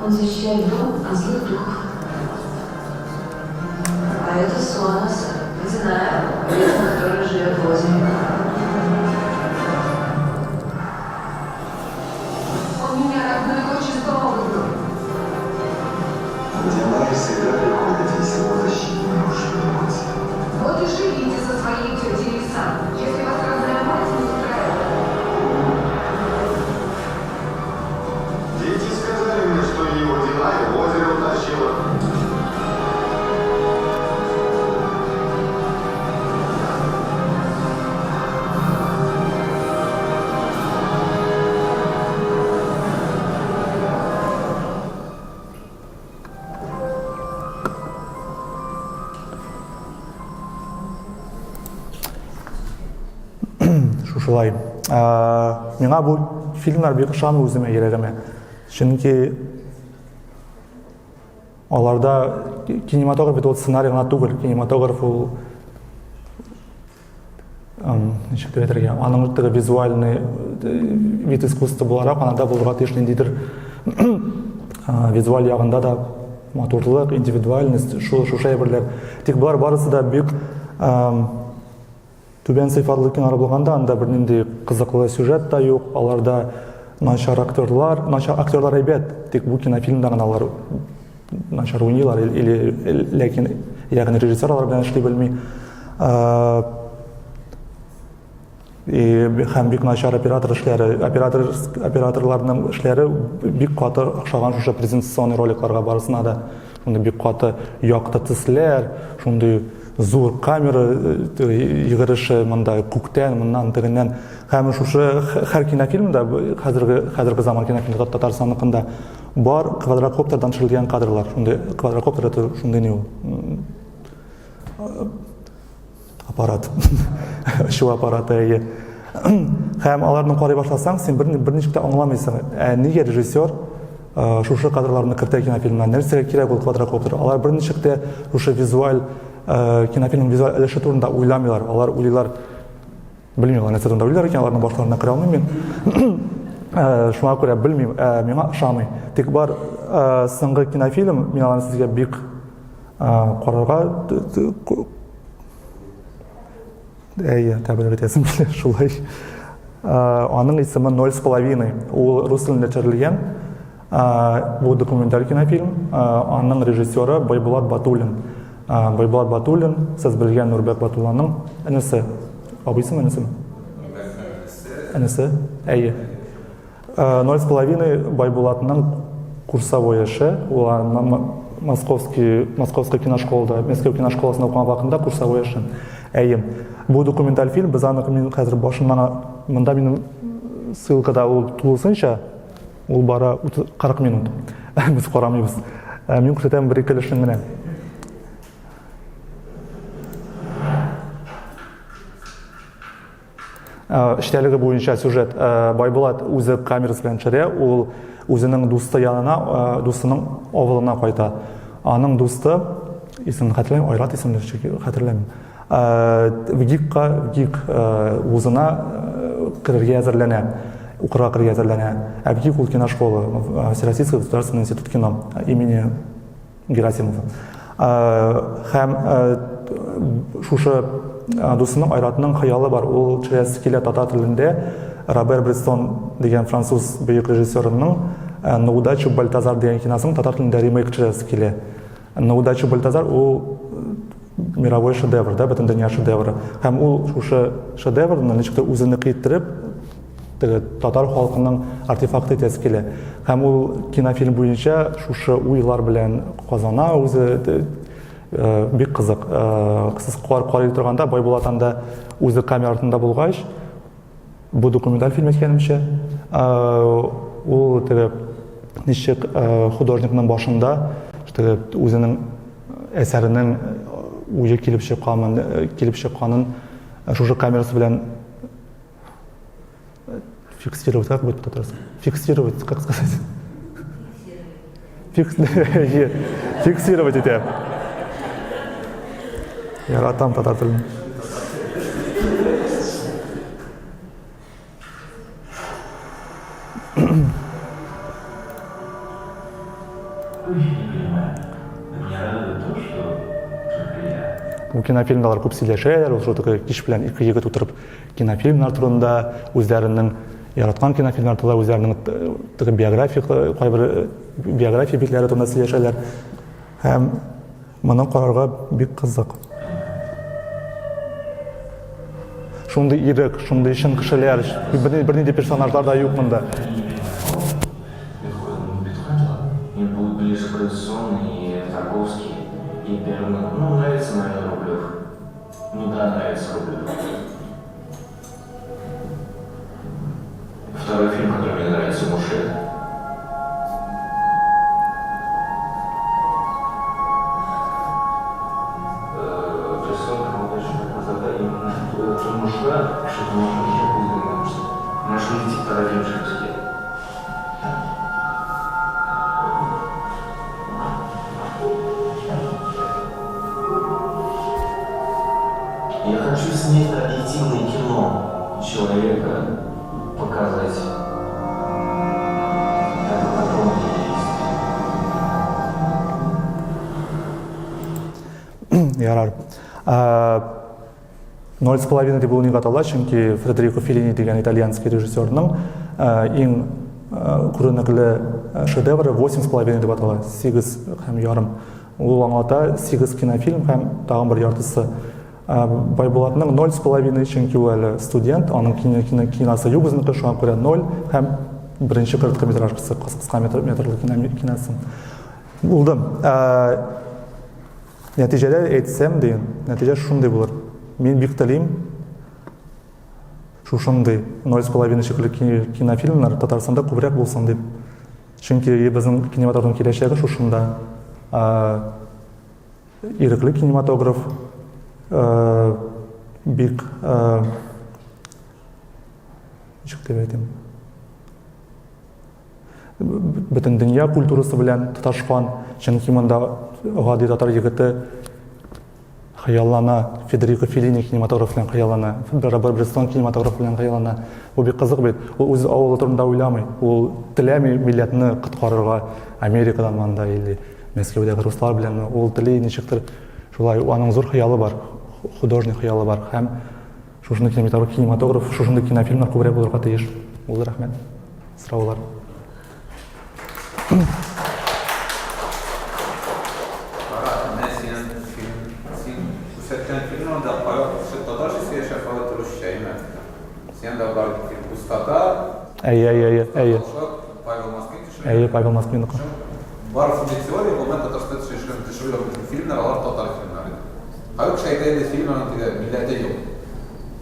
Он защищает дом от злых духов. А это Суанос, водяная, ведьма, которая живет в озере. Он меня родную дочь из дома выгнал. Водяная всегда приходит, если его защитный уж не Вот и живите со своей тетей Лиса, если вас родная мать не устраивает. Дети сказали мне, что ее водяная в озеро утащила. Шушылай. Миңа бу фильмнар бик ошамый үземә, йөрәгемә. Чөнки Аларда кинематограф бит ул сценарий гына түгел, кинематограф ул ничек дип әйтергә, аның теге визуальный вид искусства буларак анда булырга тиеш ниндидер визуаль ягында да матурлык, индивидуальность, шул шушы әйберләр. Тик болар барысы да бик түбән сыйфатлы кинолар булганда, анда бернинди кызыклы сюжет та юк, аларда начар актерлар, начар актерлар әйбәт, тик бу кинофильмда гына алар начар уйныйлар или ләкин ягъни режиссер алар белән эшли белми. И һәм бик начар оператор эшләре, оператор операторларның эшләре бик каты охшаган шушы презентационный роликларга барысына да. Шундый бик каты якты төсләр, шундый зур камера йөгереше монда күктән, моннан, тегеннән. Һәм шушы һәр кинофильмда, хәзерге хәзерге заман кинофильмда Татарстанныкында бар квадрокоптердан төшерелгән кадрлар. Шундый квадрокоптер это шундый ни ул? Аппарат. Очу аппараты, әйе. Һәм аларны карый башласаң, син бер, берничек тә аңламыйсың. Ә нигә режиссер шушы кадрларны кертә кинофильмнан? Нәрсәгә кирәк ул квадрокоптер? Алар берничек тә шушы визуаль кинофильмның визуаль өлеше турында уйламыйлар. Алар уйлыйлар, белмим, алар нәрсә турында уйлыйлар икән, аларның башларына керә алмыйм мин. Шуңа күрә белмим, миңа ошамый. Тик бар соңгы кинофильм, мин аларны сезгә бик карарга әйе, тәбрик итәсем килә шулай. Аның исеме «Ноль с половиной». Ул рус телендә төшерелгән. Бу документаль кинофильм. Аның режиссеры Байбулат Батуллин. Байбулат Батуллин, сез белгән Нурбәк Батулланың энесе. Абыйсымы, энесеме? Энесе. Әйе. Ноль с половиной Байбулатның курсовой эше. Ул Московский, Московская киношколада, Мәскәү киношколасында укыган вакытында курсовой эше. Әйе. Бу документаль фильм, без аны мин хәзер башыннан монда минем ссылкада ул тулысынча, ул бара 40 минут. Без карамыйбыз. Мин күрсәтәм бер ике өлешен генә. Эчтәлеге буенча сюжет Байбулат үзе камерасы белән төшерә, ул үзенең дусты янына, дустының авылына кайта. Аның дусты, исемен хәтерләмим, Айрат исемле, хәтерләмим. ВГИКка, ВГИК вузына керергә әзерләнә, укырга керергә әзерләнә. Ә ВГИК ул киношкола, Всероссийский государственный институт кино имени Герасимов. Һәм шушы дусының Айратның хыялы бар. Ул төшерәсе килә татар телендә Робер Брессон дигән француз бөек режиссерының На удачу Бальтазар дигән киносын татар телендә ремейк төшерәсе килә. На удачу Бальтазар ул мировой шедевр, да, бөтен дөнья шедевры. Һәм ул шушы шедеврны ничектер үзенеке иттереп теге татар халкының артефакты итәсе килә. Һәм ул кинофильм буенча шушы уйлар белән казана үзе бик кызык. Сез карый торганда Байбулат анда үзе камера артында булгач, бу документаль фильм әйткәнемчә, ул теге ничек художникның башында теге үзенең әсәренең уе килеп чыкканын, килеп чыкканын шушы камерасы белән фиксировать, как будет по-татарски? Фиксировать, как сказать? Фикс... Фиксировать итә. Яратам татар телен. Бу кинофильмда алар күп сөйләшәләр, ул шул теге кич белән ике егет утырып кинофильмнар турында, үзләренең яраткан кинофильмнар турында, үзләренең теге биография кайбер биография битләре турында сөйләшәләр. Һәм моны карарга бик кызык. Шундый ирек, шундый чын кешеләр, бернинди персонажлар да юк монда. Мне был ближе Брессон и Тарковский, и Бергман. Ну, нравится, наверное, Рублев. Ну да, нравится Рублев. Второй фильм, который мне нравится, «Мушет». Брессон, Тормышта кеше тормышы ничек үзгәргән күрсәтә. Менә шундый типтагы фильм төшерәсе килә. показать. Это потом есть. Ярар. Ноль с половиной дип ул ник атала, чөнки Фредерико Феллини дигән итальянский режиссерның иң күренекле шедевры Восемь с половиной дип атала, сигез һәм ярым. Ул аңлата сигез кинофильм һәм тагын бер яртысы. Байбулатның ноль с половиной, чөнки ул әле студент, аның кино, киносы юк үзенеке, шуңа күрә ноль һәм беренче короткометражкасы, кыска метрлы киносы. Булды. Нәтиҗәдә әйтсәм дигән, нәтиҗә шундый булыр. Мин бик телим, шушындый ноль с половиной шикелле кинофильмнар Татарстанда күбрәк булсын дип. Чөнки безнең кинематографның киләчәге шушында. Ирекле кинематограф бик ничек дип әйтим? Бөтен дөнья культурасы белән тоташкан, чөнки монда гади татар егете хыяллана, Федерико Феллини кинематограф белән хыяллана, Роберт Брессон кинематограф белән хыяллана. Бу бик кызык бит. Ул үз авылы турында уйламый. Ул теләми милләтне коткарырга Америкадан монда или Мәскәүдәге руслар белән. Ул тели ничектер шулай, аның зур хыялы бар, художник хыялы бар һәм шушындый кинематограф, шушындый кинофильмнар күбрәк булырга тиеш. Булды, рәхмәт. Сораулар. Кара, менә синең фильм, син күрсәткән фильм анда кая татарча сөйләшә, кая русча, әйме? Син анда бар фильм Пустота. Әйе, әйе, әйе, әйе. Павел Москвин төшергән. Әйе, Павел Москвинныкы. Бар шундый теория, гомумән Татарстанда төшерелгән төшерелгән бөтен фильмнар алар татар фильмнары. Кайбер кеше әйтә инде, фильм аның теге милләте юк.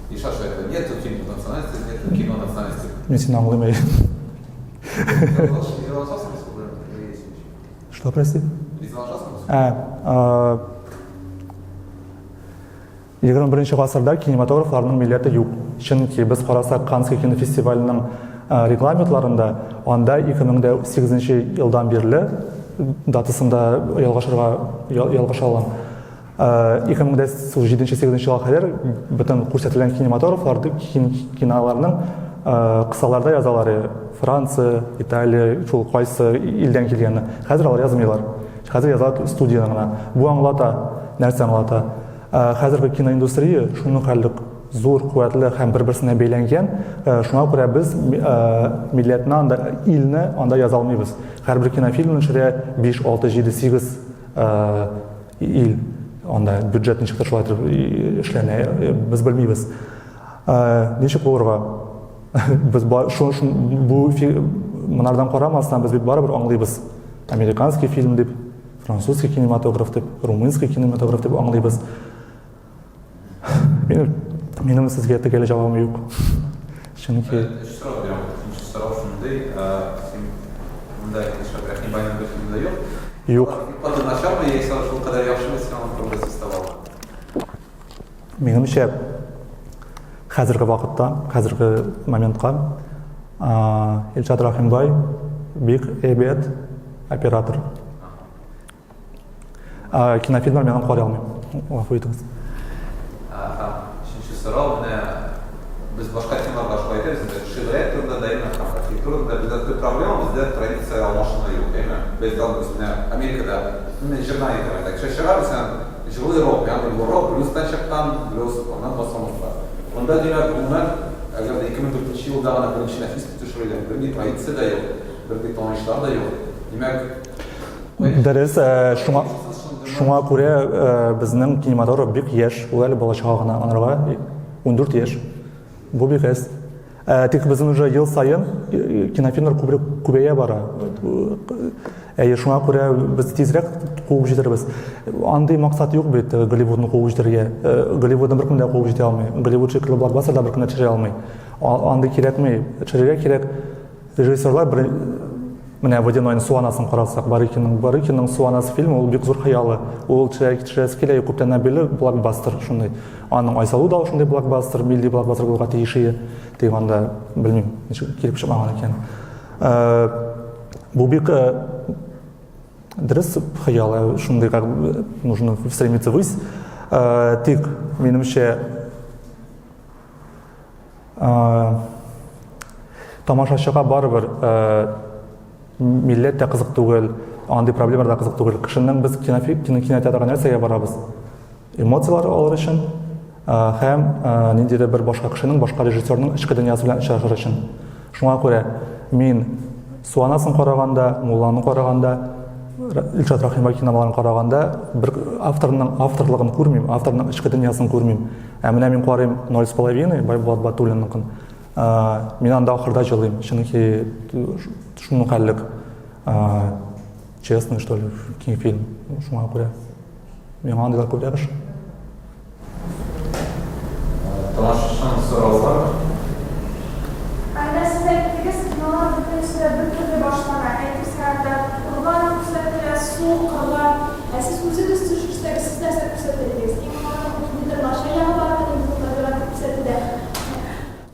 Илшат шулай әйтә, нету фильма национальности, нету кино национальности. Мин сине аңлыйм, әйе. Что, прости? Ә, 21 гасырда кинематографларның милләте юк. Чөнки без карасак Каннский кинофестиваленең регламентларында, анда 2008 елдан бирле датасында ялгышырга ялгыша алам. 2007-8 елга кадәр бөтен күрсәтелгән кинематографлар киноларның кысаларда язалар Франция, Италия, шул кайсы илдән килгәнне. Хәзер алар язмыйлар. Хәзер яза студияне гына. Бу аңлата, нәрсә аңлата? Хәзерге киноиндустрия шуның хәлле зур, куәтле һәм бер-берсенә бәйләнгән. Шуңа күрә без милләтне анда, илне анда яза алмыйбыз. Һәрбер кинофильмны төшерә 5, 6, 7, 8 ил. Анда бюджет ничектер шулай итеп эшләнә, без белмибез. Ничек булырга? Без бу монардан карамастан без бит барыбер аңлыйбыз. Американский фильм дип, французский кинематограф дип, румынский кинематограф дип аңлыйбыз. Минем, минем сезгә төгәл җавабым юк. Чөнки Өч сорау бирәм. Икенче сорау шундый, син монда Илшат Рәхимбайның бер фильмы да юк. Юк. Каты начармы яисә шул кадәр яхшымы син аның турында сүз таба алмадың? Минемчә, хәзерге вакытта, хәзерге моментка Илшат Рәхимбай бик әйбәт оператор. Кинофильмнар мин аны карый алмыйм. Гафу итегез. Өченче сорау, менә без башка темаларга шулай әйтәбез инде, шигърият турында да, әйме, һәм архитектура турында бездә төп проблема, бездә традиция алмашыну юк, әйме. Без алмыйбыз, менә Америкада, мен җырдан әйтәм, әйтә, кеше чыга, мәсәлән, җылы рок, ягъни бу рок блюздан чыккан, блюз, аннан басылмышлар. Монда, димәк, гомумән, әгәр дә 2004 елда гына беренче нәфис төшерелгән, бернинди традиция дә юк, бернинди танышлар да юк. Димәк, Дөрес, э, шуңа шуңа күрә э, безнең кинематограф бик яшь, ул әле балачага гына, анарга 14 яшь. Бу бик әз. Э, тик безнең уже ел саен кинофильмнар күбрәк күбәя бара. Әйе, шуңа күрә без тизрәк куып җитәрбез. Андый максат юк бит Голливудны куып җитәргә. Голливудны беркем дә куып җитә алмый. Голливуд шикелле блокбастер да беркем дә төшерә алмый. Андый кирәкми. Төшерергә кирәк. Режиссерлар бер менә Водянойның Су анасын карасак, Барыкинның Барыкинның Су анасы фильмы ул бик зур хыялы. Ул төшерәсе килә, күптәннән бирле блокбастер шундый. Аның Айсылу да шундый блокбастер, милли блокбастер булырга тиеш иде. Тик анда белмим, ничек килеп чыкмаган икән. Э, бу бик э, дөрес хыял, э, шундый как нужно стремиться ввысь. Тик минемчә. Тамашачыга барыбер милләт тә кызык түгел, андый проблемалар да кызык түгел. Кешенең без кинотеатрга нәрсәгә барабыз? Эмоцияләр алыр өчен һәм ниндидер бер башка кешенең, башка режиссерның эчке дөньясы белән очрашыр өчен. Шуңа күрә мин Су анасын караганда, Мулланы караганда, Илшат Рәхимбай киноларын караганда бер авторның авторлыгын күрмим, авторның эчке дөньясын күрмим. Ә менә мин карыйм Ноль с половиной Байбулат Батуллинныкын. Мин анда ахырда җылыйм, чөнки шуның хәллек честный, что ли, фильм. Шуңа күрә миңа андыйлар күбрәк ошый. Тамашачының соравы бармы? Ә менә сез әйттегез, кинолар бөтенесе дә бер төрле башлана. Әйтерсең, анда урман күрсәтелә, су, кырлар. Ә сез үзегез төшерсәгез, сез нәрсә күрсәтер идегез? Иң ахырда ниндидер начар ягы бармы инде бу табигатьне күрсәтүдә?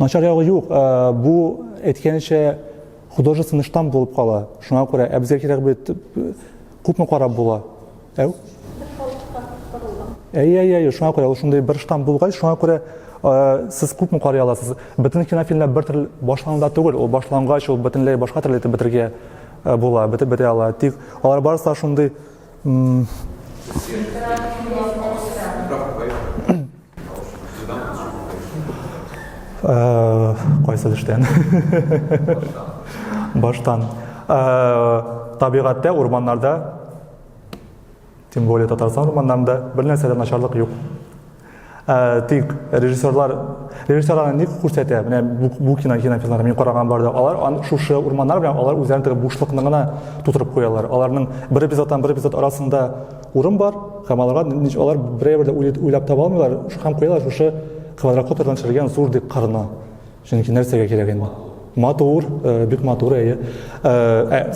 Начар ягы юк. Бу, әйткәнчә, художественный штамп булып кала. Шуңа күрә, ә безгә кирәк бит, күпме карап була? Әү? Әйе, әйе, әйе, шуңа күрә ул шундый бер штамп булгач, шуңа күрә сез күпме карый аласыз? Бөтен кинофильмнар бер төрле башлануда түгел, ул башлангач, ул бөтенләй башка төрле итеп бетерергә була, бетеп бетә ала. Тик алар барысы да шундый Кайсы төштән? Баштан. Табигатьтә, урманнарда, тем более Татарстан урманнарында бер нәрсә дә начарлык юк. Тик режиссерлар режиссерлар ник күрсәтә? Менә бу, бу кино кинофильмнарда мин караган барда алар ан, шушы урманнар белән алар үзләрен теге бушлыкны гына тутырып куялар. Аларның бер эпизодтан бер эпизод арасында урын бар һәм аларга алар берәр дә уйлап таба алмыйлар һәм куялар шушы квадрокоптердан төшерелгән зур дип кырны. Чөнки нәрсәгә кирәк инде? Матур, э, бик матур, әйе. Э, ә,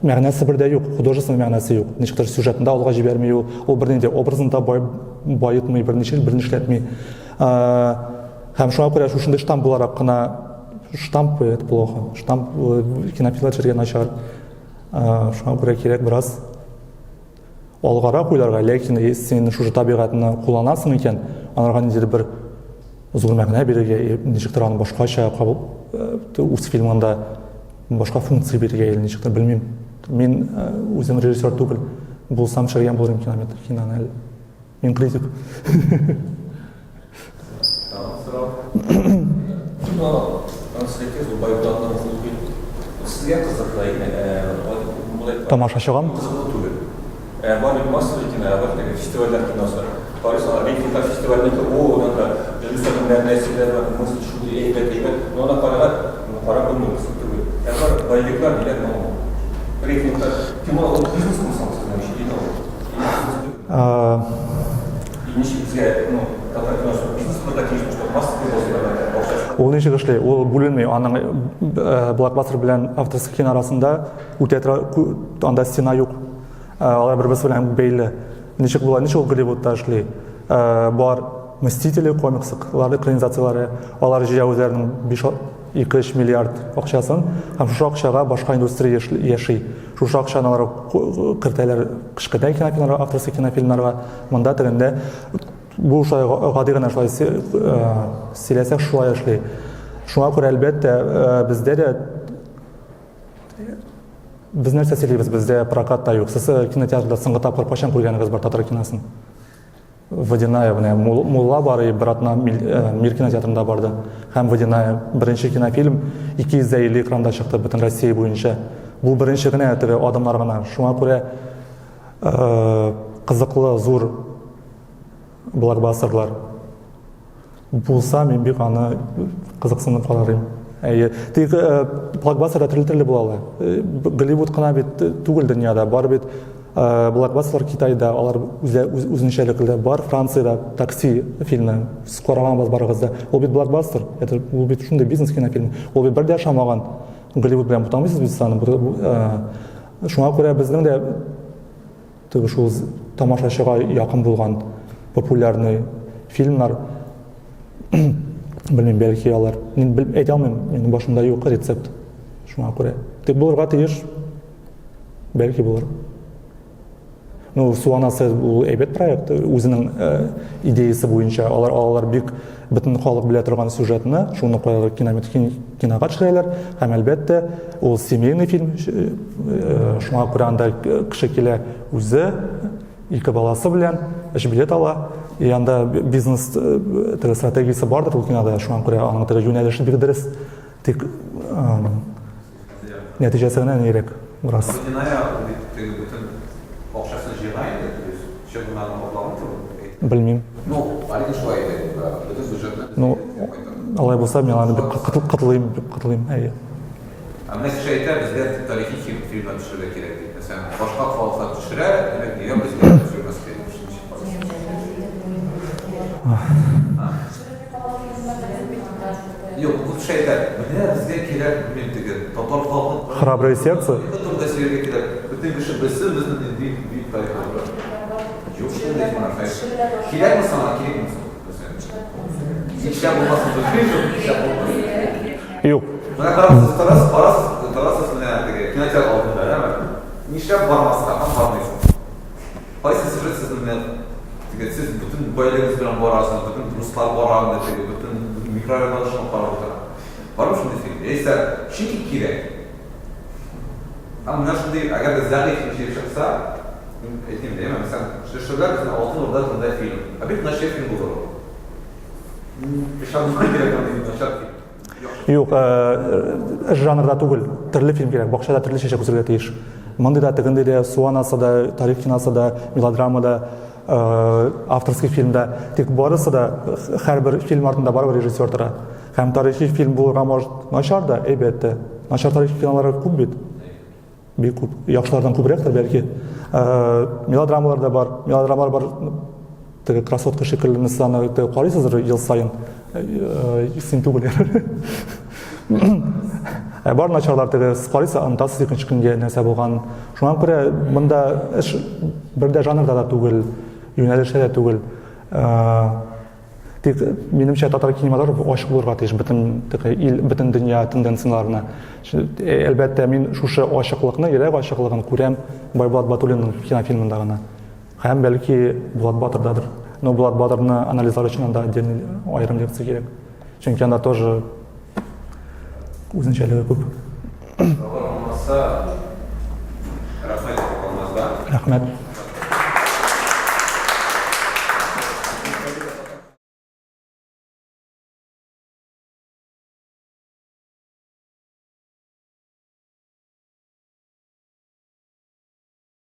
мәгънәсе бер дә юк, художественный мәгънәсе юк. Ничектер сюжетын да алга җибәрми ул, ул бернинди образын да бай, баетмый, берничә бернишләтми. Э, һәм шуңа күрә шушындый штамп буларак кына штамп это плохо. Штамп кинофильмнар төшергән начар. Шуңа күрә кирәк бераз алгарак уйларга, ләкин син шушы табигатьне кулланасың икән, анарга ниндидер бер зур мәгънә бирергә, ничектер аны башкача кабул үз фильмыңда башка функция бирергә или ничектер белмим. Мин үзем режиссер түгел, булсам төшергән булыр идем кинометр киноны әле. Мин критик. Сезгә кызыклы, Тамашачыгам? Кызыклы түгел. Бар бит массовый кино, ә бар теге фестивальләр киносы. Карыйсың, рейтинглар фестивальнеке, о, аннан да режиссерның мәгънәсе дә бар, мысль шундый әйбәт, әйбәт. Но аны карарга, карап булмый, кызык түгел. Ә бар боевиклар, ниләр, ну, рейтинглар. Кино ул бизнес соң сезнең өчен, или ул? Ул ничек эшли? Ул бүленми. Аның э, блокбастер белән авторский кино арасында үтә анда стена юк. Э, алар бер-берсе белән бәйле. Ничек була? Ничек ул Голливудта эшли? Э, бар Мстители комикслары, экранизацияләре, алар җыя үзләренең 5 2-3 миллиард акчасын һәм шушы акчага башка индустрия яши. Шушы акчаны алар кертәләр кечкенә кинофильмнарга, авторский кинофильмнарга. Монда тегендә бу шулай гади генә шулай сөйләсәк шулай эшли. Шуңа күрә әлбәттә бездә дә без нәрсә сөйлибез, бездә прокат та юк. Сез кинотеатрда соңгы тапкыр кайчан күргәнегез бар татар киносын? Водяная менә Мулла бар и бер атна э, Мир кинотеатрында барды. Һәм Водяная беренче кинофильм 250 экранда чыкты бөтен Россия буенча. Бу беренче генә теге адымнар гына. Шуңа күрә э, кызыклы зур блокбастерлар булса, мин бик аны кызыксынып карар идем. Әйе. Тик э, блокбастер да төрле-төрле була ала. Э, Голливуд кына бит э, түгел дөньяда. Бар бит блокбастерлар Китайда, алар үзе үзенчәлекле. Бар Франциядә такси фильмы. Сез караганбыз барыгыз да. Ул бит блокбастер. Это ул бит шундый бизнес кинофильм. Ул бит бер дә ошамаган. Голливуд белән бутамыйсыз бит сез аны. Шуңа күрә безнең дә Теге шул тамашачыга якын булган популярный фильмнар белмим, бәлки алар. Мин бел, әйтә алмыйм, минем башымда юк рецепт. Шуңа күрә. Тик булырга тиеш. Бәлки булыр. Ну, Су анасы ул әйбәт проект, үзенең э, идеясы буенча алар алалар бик бөтен халык белә торган сюжетны, шуны куялар кинога төшерәләр һәм әлбәттә, ул семейный фильм, шуңа күрә анда кеше килә үзе, ике баласы белән, өч билет ала. И анда бизнес теге стратегиясе бардыр ул кинода, шуңа күрә аның теге юнәлеше бик дөрес. Тик нәтиҗәсе генә нирәк бераз. Водяная ул бит теге бөтен акчасын җыйган инде, то есть чыгымнарын каплаган кебек. Белмим. Ну, Алина шулай әйтә, бөтен бюджетны Ну, алай булса, мин аны бик кытылыйм, бик кытылыйм, әйе. Ә менә кеше әйтә, безгә тарихи фильм, фильмнар төшерергә кирәк дип. Мәсәлән, башка халыклар төшерә, димәк, нигә безгә төшермәскә дип ничек карыйсыз? Юк, бу кеше әйтә, менә безгә кирәк, белмим, теге татар халкының Храброе сердце. тарихы турында сөйләргә кирәк. Бөтен кеше белсен безнең нинди бөек тарихыбыз бар. Юк, шундый фильмнар. Кирәкме соң аңа, кирәкме соң? Мәсәлән. Нишләп булмасын, юк, нишләп булмасын. Юк. Менә карагыз, сез торасыз, барасыз, торасыз менә теге кинотеатр алдында, әме? Нишләп бармаска һәм бармыйсыз? Кайсы сюжет сезнең менә теге сез бөтен гаиләгез белән барасыз, бөтен дуслар бара анда теге, бөтен микрорайоннар шуны карап утыра. Бармы шундый фильм? Яисә чөнки кирәк. Һәм менә шундый, әгәр дә зәгыйфь килеп чыкса, мин әйтим, әйме, мәсәлән, төшерделәр безнең Алтын Урда турында фильм. Ә бик начар фильм булыр ул. Ышанырга кирәк андый начар фильм. Юк, э, жанрда түгел, төрле фильм кирәк. Бакчада төрле чәчәк үсергә тиеш. Мондый да, тегендей дә, су анасы да, тарих киносы да, мелодрама да, э, авторский фильм да. Тик барысы да, һәрбер фильм артында барыбер режиссер тора. Һәм тарихи фильм булырга может начар да, әйбәт тә. Начар тарихи кинолар күп бит. Бик күп. Яхшылардан күбрәктер бәлки. Э, мелодрамалар да бар. Мелодрамалар бар. Теге красотка шикелле аны теге карыйсыздыр ел саен. Э, син түгел. Ә бар начарлар теге карыйсыз, онытасыз икенче көнгә нәрсә булган. Шуңа күрә монда эш бер дә жанрда да түгел, юнәлештә дә түгел. Э, Тик, минемчә, татар кинематографы ачык булырга тиеш бөтен ил, бөтен дөнья тенденцияләренә. Әлбәттә, мин шушы ачыклыкны, йөрәк ачыклыгын күрәм Байбулат Батуллинның кинофильмында гына. Һәм бәлки Булат Батырдадыр. Но Булат Батырны анализлар өчен анда отдельный аерым лекция кирәк. Чөнки анда тоже үзенчәлеге күп. Алар булмаса, рәхмәт, Рәхмәт.